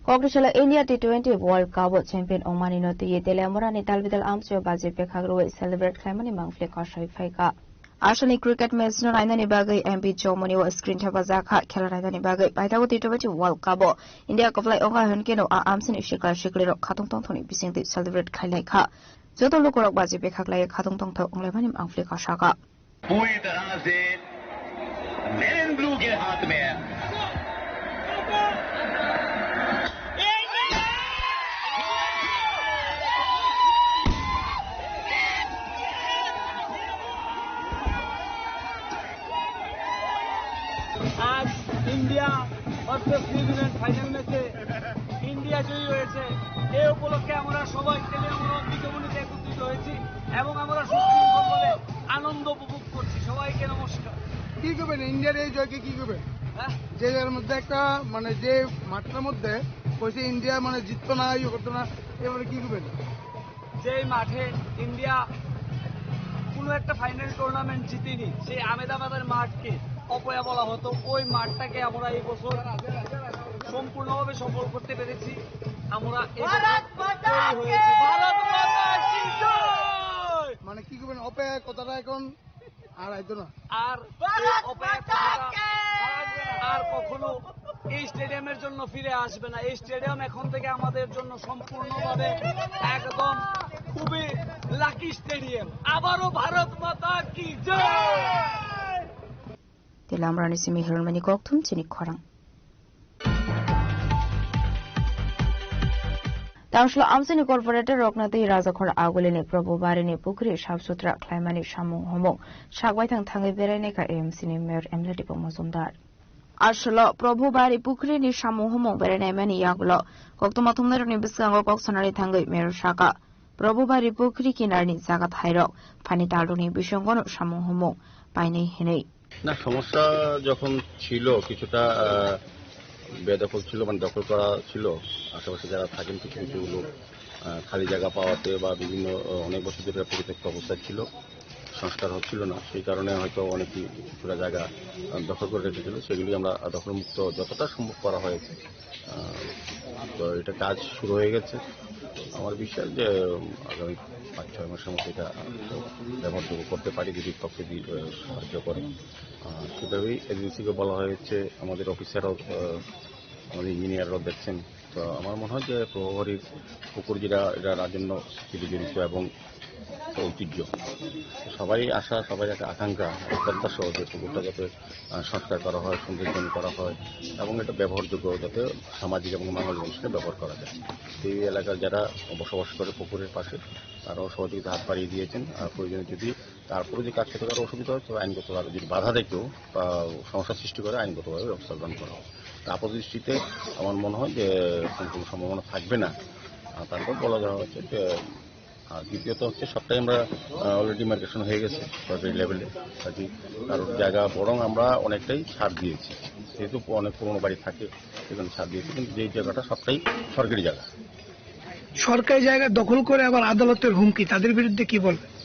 Kokrisala India T twenty World Cup o champion ongmani no twiwi Teliamura ni dalbidal amchio baji bekhak rwui celebrate khlaimani mangpili kosoi phaikha. Aswkni cricket match no nainani bagwi M P Chowmuni o screen thepajak kha. Khela nainani bagwi paithago T twenty World Cup o India kwplai wngkha hwnkhe no a amchini sikla siklirok khatung tongthokni bisingtwi celebrate khailai kha. Joto lukurok baji bekhak laiwi khatung tongthok wnglaimani mangpili kha saka. पूरी तरह से marine blue के हाथ में है। ইন্ডিয়া জয়ী হয়েছে। এই উপলক্ষে আমরা সবাই তেলেঙ্গানা অম্বিকামণিতে একত্রিত হয়েছি এবং আমরা সুশৃঙ্খলভাবে আনন্দ উপভোগ করছি। সবাইকে নমস্কার। কি করবেন ইন্ডিয়ার এই জয়কে, কি করবেন? হ্যাঁ? যে এর মধ্যে একটা, মানে, যে মাঠটার মধ্যে কইছে ইন্ডিয়া, মানে, জিততো না, ইয়ে করতো না, এবারে কি করবেন? যেই মাঠে ইন্ডিয়া কোনো একটা ফাইনাল টুর্নামেন্ট জিতেনি, সেই আহমেদাবাদের মাঠকে অপয়া বলা হতো, ওই মাঠটাকে আমরা এই বছর সম্পূর্ণভাবে সফল করতে পেরেছি। আমরা এই বছর ভারত মাতা জয়ী হয়েছি। কি! ভারত মাতা কি জয়! মানে, কি করবেন? অপয়া কথাটা এখন আর আইতো না। আর এই অপয়া কথাটা আর কখনো এই স্টেডিয়ামের জন্য ফিরে আসবে না। এই স্টেডিয়াম এখন থেকে আমাদের জন্য সম্পূর্ণভাবে একদম খুবই লাকি স্টেডিয়াম। আবারও ভারত মাতা কি জয়। Telamrani simi hirmani kokthum chini khorang. Tamslo amsini corporator rokna tei Rajakhor Agulini Probhu Barini pukhri sap sutra khlaimani samung homung sakbaithang thangwi berainaikha A M C ni mayor M L A Dipok Mojumdar. Aswlo Probhu Bari pukhrini samung homung berainaimani yagulo koktwma thumnairokni bwskango kok sanani thangwi mayor saka Probhu Bari pukhri kinarni jaga thairok phani talrokni bisingwano samung homung painai hinwi. না, সমস্যা যখন ছিল, কিছুটা, আহ, বেদখল ছিল, মানে, দখল করা ছিল, আশেপাশে যারা থাকেন কিছু কিছু লোক, আহ, খালি জায়গা পাওয়াতে বা বিভিন্ন, আহ, অনেক বছর ধরে পরিত্যক্ত অবস্থায় ছিল, সংস্কার হচ্ছিল না, সেই কারণে হয়তো অনেকেই কিছুটা জায়গা, আহ, দখল করে রেখেছিল, সেগুলি আমরা দখলমুক্ত যতটা সম্ভব করা হয়েছে। আহ, তো এটা কাজ শুরু হয়ে গেছে। আমার বিশ্বাস যে, উম, আগামী পাঁচ ছয় মাসের মধ্যে এটা ব্যবহারযোগ্য করতে পারি যদি প্রকৃতি, আহ, সাহায্য করে। আহ, সেভাবেই এজেন্সিকে বলা হয়েছে, আমাদের অফিসাররাও, আহ, আমাদের ইঞ্জিনিয়াররাও দেখছেন। তো আমার মনে হয় যে প্রভাবরী পুকুর যেটা, এটা রাজন্য স্মৃতি জড়িত এবং একটা ঐতিহ্য। সবারই আশা, সবারই একটা আকাঙ্ক্ষা, একটা প্রত্যাশা যে পুকুরটা যাতে, আহ, সংস্কার করা হয়, সৌন্দর্যন করা হয় এবং এটা ব্যবহারযোগ্য, যাতে সামাজিক এবং মানবিক অনুষ্ঠানে ব্যবহার করা যায়। এই এলাকার যারা বসবাস করে পুকুরের পাশে, তারাও সহযোগিতা হাত বাড়িয়ে দিয়েছেন। আর প্রয়োজনে যদি তারপরে যদি কাজ করতে কারো অসুবিধা হয়, তবে আইনগতভাবে যদি বাধা দেয় কেউ বা সমস্যা সৃষ্টি করে, আইনগতভাবে ব্যবস্থা গ্রহণ করা হবে। তা আপাত দৃষ্টিতে আমার মনে হয় যে কোনো কোনো সম্ভাবনা থাকবে না। আর তারপর বলা যাওয়া হচ্ছে যে, আর দ্বিতীয়ত হচ্ছে সবটাই আমরা, আহ, already demarcation হয়ে গেছে সরকারি লেভেলে, কাজে কারোর জায়গা বরং আমরা অনেকটাই ছাড় দিয়েছি, যেহেতু অনেক পুরোনো বাড়ি থাকে সেখানে ছাড় দিয়েছি, কিন্তু যেই জায়গাটা সবটাই সরকারি জায়গা। সরকারি জায়গা দখল করে আবার আদালতের হুমকি, তাদের বিরুদ্ধে কি বলবেন?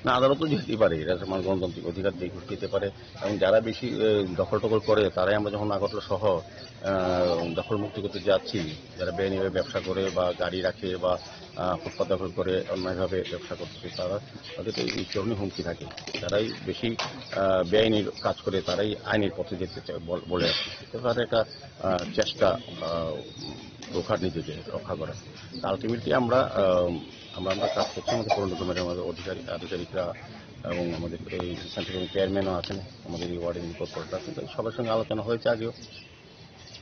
না, আদালতও যেতে পারে, এটা সমাজ গণতান্ত্রিক অধিকার, যে কেউ যেতে পারে। এবং যারা বেশি, এ, দখল টখল করে, তারাই আমরা যখন আগরতলা শহর, আহ, দখল মুক্ত করতে যাচ্ছি, যারা বেআইনিভাবে ব্যবসা করে বা গাড়ি রাখে বা, আহ, ফুটপাত দখল করে অন্যায়ভাবে ব্যবসা করছে, তারা, তাদের তো এই ধরনের হুমকি থাকে। যারাই বেশি, আহ, বেআইনি কাজ করে, তারাই আইনের পথে যেতে চায় বল-, বলে আর কি। তো তাদের একটা, আহ, চেষ্টা, আহ, রক্ষা, নিজেকে রক্ষা করা। আলটিমেটলি আমরা, আহ, আমরা, আমরা কাজ করছি আমাদের পৌর নিগমের আমাদের অধিকারী, আধিকারিকরা এবং আমাদের এই সেন্ট্রাল চেয়ারম্যানও আছেন, আমাদের এই ওয়ার্ডের ইনকর্পোরেটর আছেন, তো সবার সঙ্গে আলোচনা হয়েছে আগেও।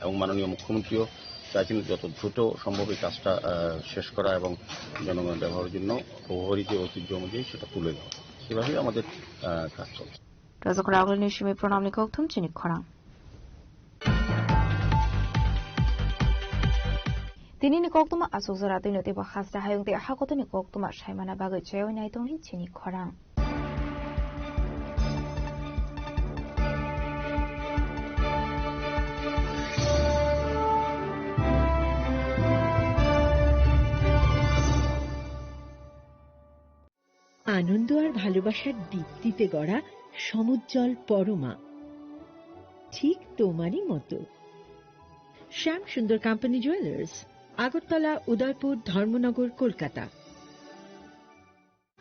এবং মাননীয় মুখ্যমন্ত্রীও চাইছেন যত দ্রুত সম্ভব এই কাজটা, আহ, শেষ করা এবং জনগণের ব্যবহারের জন্য প্রভাবরী যে ঐতিহ্য অনুযায়ী সেটা তুলে দেওয়া। সেভাবেই আমাদের, আহ, কাজ চলছে। Rajak Ragulni simi pranamni kokthum chini khorang. Tinini koktwma aswk jora twino teibo hasta hayung tei hakotoni koktwma saimana bagwi chaywi nai tongni chini khorang. আনন্দ আর ভালোবাসার দীপ্তিতে গড়া সমুজ্জ্বল পরমা, ঠিক তোমারই মতো। শ্যাম সুন্দর কোম্পানি জুয়েলার্স, আগরতলা, উদয়পুর, ধর্মনগর, কলকাতা।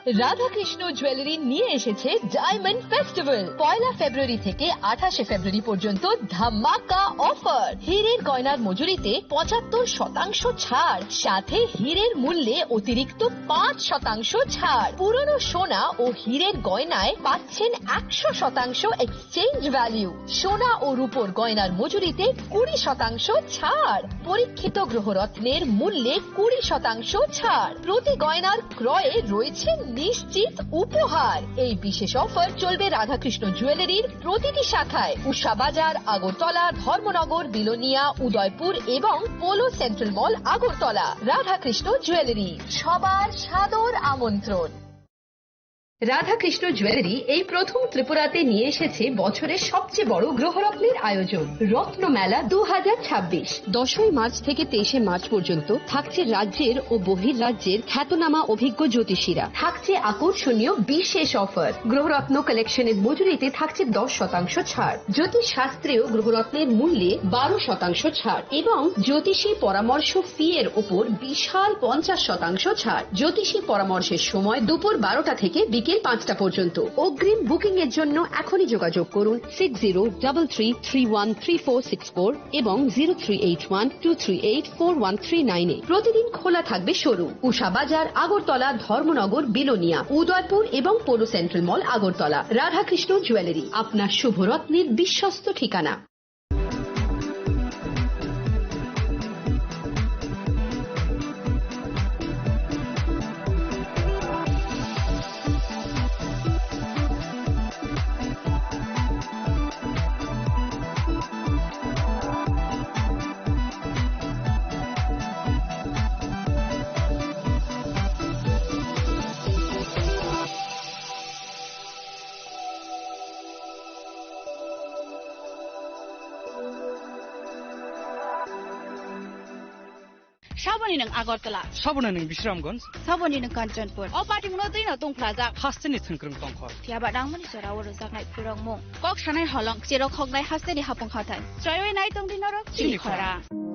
রাধাকৃষ্ণ জুয়েলারি নিয়ে এসেছে ডায়মন্ড ফেস্টিভ্যাল। পয়লা ফেব্রুয়ারি থেকে আঠাশে ফেব্রুয়ারি পর্যন্ত ধামাকা অফার। হীরের গয়নার মজুরিতে পঁচাত্তর শতাংশ ছাড়, সাথে হীরের মূল্যে অতিরিক্ত পাঁচ শতাংশ ছাড়। পুরনো সোনা ও হীরের গয়নায় পাচ্ছেন একশো শতাংশ এক্সচেঞ্জ ভ্যালু। সোনা ও রূপোর গয়নার মজুরিতে কুড়ি শতাংশ ছাড়। পরীক্ষিত গ্রহরত্নের মূল্যে কুড়ি শতাংশ ছাড়। প্রতি গয়নার ক্রয়ে রয়েছে নিশ্চিত উপহার। এই বিশেষ অফার চলবে রাধাকৃষ্ণ জুয়েলারির প্রতিটি শাখায়, উষা বাজার, আগরতলা, ধর্মনগর, বিলোনিয়া, উদয়পুর এবং পোলো সেন্ট্রাল মল, আগরতলা। রাধাকৃষ্ণ জুয়েলারি, সবার সাদর আমন্ত্রণ। রাধাকৃষ্ণ জুয়েলারি এই প্রথম ত্রিপুরাতে নিয়ে এসেছে বছরের সবচেয়ে বড় গ্রহরত্নের আয়োজন, রত্নমেলা দু হাজার ছাব্বিশ। দশই মার্চ থেকে তেইশে মার্চ পর্যন্ত থাকছে রাজ্যের ও বহির রাজ্যের খ্যাতনামা অভিজ্ঞ জ্যোতিষীরা, থাকছে আকর্ষণীয় বিশেষ অফার। গ্রহরত্ন কালেকশনের মজুরিতে থাকছে দশ শতাংশ ছাড়, জ্যোতিষ শাস্ত্রেও গ্রহরত্নের মূল্যে বারো শতাংশ ছাড় এবং জ্যোতিষী পরামর্শ ফি এর ওপর বিশাল পঞ্চাশ শতাংশ ছাড়। জ্যোতিষী পরামর্শের সময় দুপুর বারোটা থেকে বিকেল পাঁচটা পর্যন্ত। অগ্রিম বুকিং এর জন্য এখনই যোগাযোগ করুন six zero double three three one three four six four এবং zero three eight one two three eight four one three nine এ। প্রতিদিন খোলা থাকবে শোরুম। উষা বাজার, আগরতলা, ধর্মনগর, বিলোনিয়া, উদয়পুর এবং পৌর সেন্ট্রাল মল, আগরতলা। রাধাকৃষ্ণ জুয়েলারি, আপনার শুভরত্নের বিশ্বস্ত ঠিকানা। Saboni nwng Agartala. Saboni nwng Bisramganj. Saboni nwng Kanchanpur. O patimungno twi no tongphlajak. Hasteni thwngkwrwng tongkhor. Phiya ba nangmani jora o rwjaknai phurokmung. Kok sanai holong, cherok hoknai hasteni hapung hathai. Chwraiwi nai tongdi norok chini chini khora. Khora.